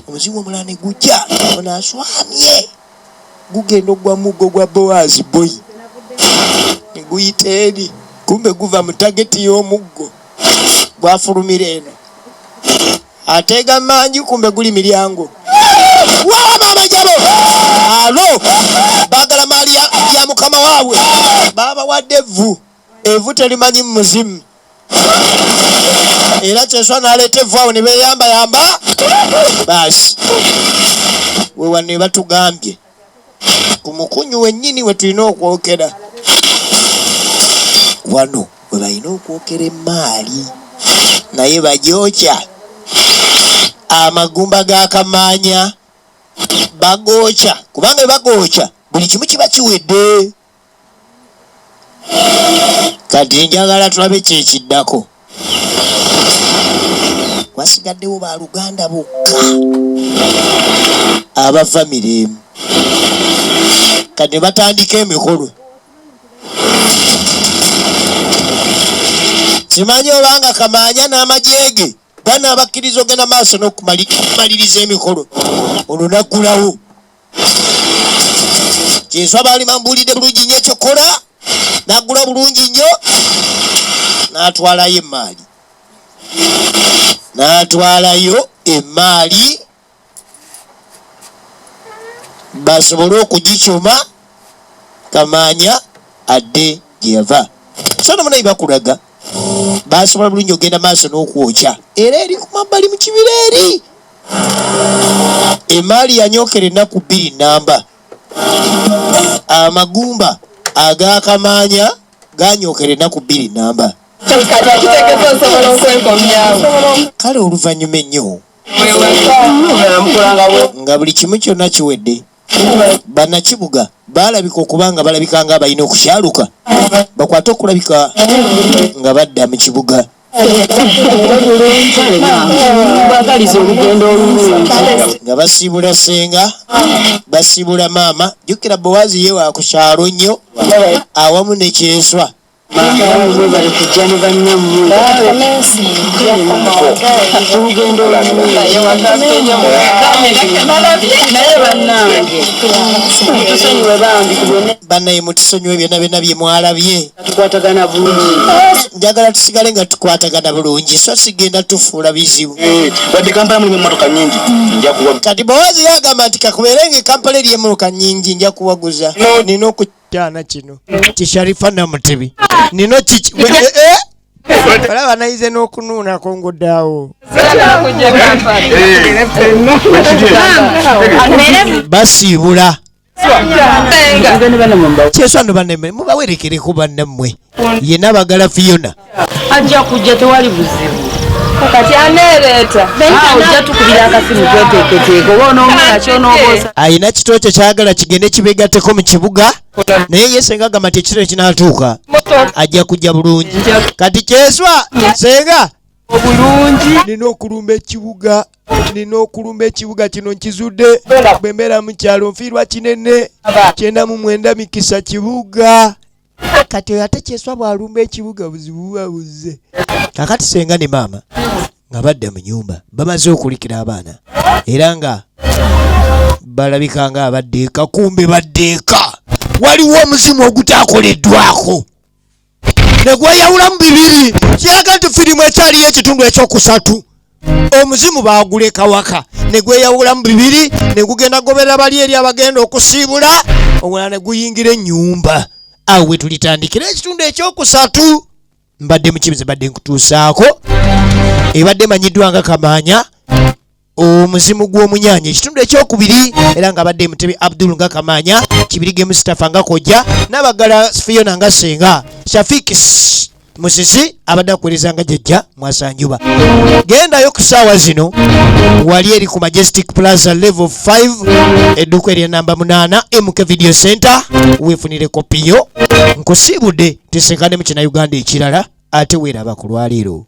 omuzimu omulala ne gujja, ono aswamye gugenda ogwa muggo gwa Bowazi boyi ne guyita eri, kumbe guva mu tageti y'omuggo gwafulumira eno, ateega mangi, kumbe guli miryango. Wa maama jabo alo, baagala maali ya mukama waabwe, babawadde evvu, evvu terimanyi muzimu. Era Kyeswa n'aleeta evvu awo ne beeyambayamba. Baasi wewa ne batugambye ku mukunyu wennyini we tulina okwokera wano, we balina okwokera emaali, naye bagyokya amagumba g'akamaanya bagookya, kubanga bagookya buli kimu kiba kiwedde. Kati njagala tulabe kyekiddako. Wasigaddewo baluganda bokka aba famire emu. Kati batandika emikolo. Simanyi obanga Kamaanya n'amagye ge Banaabakkiriza ogenda maaso n'okumaliriza emikolo olwo naggulawo. Kyeswa baali bambuulidde bulungi nnyo ekyokukola, n'aggula bulungi nnyo n'atwalayo emmaali, n'atwalayo emmaali basobole okugicuma Kamaanya adde gye yava. So no munayi bakulaga basobola bulungi okugenda maaso n'okwokya era eri ku mabbali mu kibira eri emaali yanyookera ennaku bbiri nnamba. Amagumba aga Kamaanya ganyookera ennaku bbiri nnamba. Kale oluvannyuma ennyo nga buli kimu kyonna kiwedde, bannakibuga baalabika okuba nga balabika nga abalina okukyaluka bakwate okulabika nga badda mu kibuga. Nga basiibula ssenga, basiibula maama. Jjukira Bowazi ye wa ku kyalo nnyo awamu ne Kyeswa. Mwebale kujja ne bannammwe olugendo naye bannange mutusonyiwe bambi ku byonna. Bannaye mutusonyiwe byonna byonna bye mwalabye. Tukwatagana bulungi. Njagala tusigale nga tukwatagana bulungi so sigenda tufuula bizibu. Wadde Kampala mulimu emmotoka nnyingi, nja kuwa. Kati Bowazi yagamba nti kakubeere nga e Kampala eriyo emmotoka nnyingi nja kuwaguza. Nina oku kyana kino kisharifa Namutebi nino kiki eh, eh? Olaba nayize n'okunuunako nguddeawo basiibula kyeswano banemme mubawerekereko bannammwe Yenna bagala Fiona. Ajja kujja tewali buzibu. Kati aneereeta. Ah, ojja tukubira akasimu tweteeketeeke oba onoomala ky'onoobuuza. Alina kito kye kyagala kigende kibeegatteko mu kibuga naye ye senga agamba nti ekiro ekinaatuuka ajja kujja bulungi. Kati Kyeswa senga Obulungi. Nina okulumba ekibuga, nina okulumba ekibuga kino nkizudde. Bwe mbeera mu kyalo nfiirwa kinene 99 mikisa kibuga. Kati oyo ate Kyeswa bw'alumba ekibuga buzibu buba buzze. Kakati senga ne maama nga badda mu nyumba bamaze okulikira abaana era nga balabika nga abadda eka, kumbe badda eka waliwo omuzimu ogutakoleddwako ne gweyawulamu bibiri. Kiraga nti firimu ekyaliyo ekitundu ekyokusatu. Omuzimu baaguleka waka ne gweyawulamu bibiri ne gugenda goberera bali eri abagenda okusiibula omulala ne guyingira ennyumba. Awo we tulitandikira ekitundu ekyokusatu. Mbadde mukibize badde nkutuusaako ebadde emanyiddwa nga Kamaanya omuzimu gw'omunyaanya ekitundu ekyokubiri, era nga abadde Mutebi Abdul nga Kamaanya, Kibirige Mustafa nga Kojja, Nabagala Fiona nga Senga, Shafik Musisi abadde akuweereza nga Jjajja Mwasanjuba. Gendayo ku ssaawa zino wali eri ku Majestic Plaza level 5 edduuka erya namba 8 MK Video Center weefunire kopi yo. Nkusiibudde tusinkane mu kina Uganda ekirala ate weeraba ku lwaleero.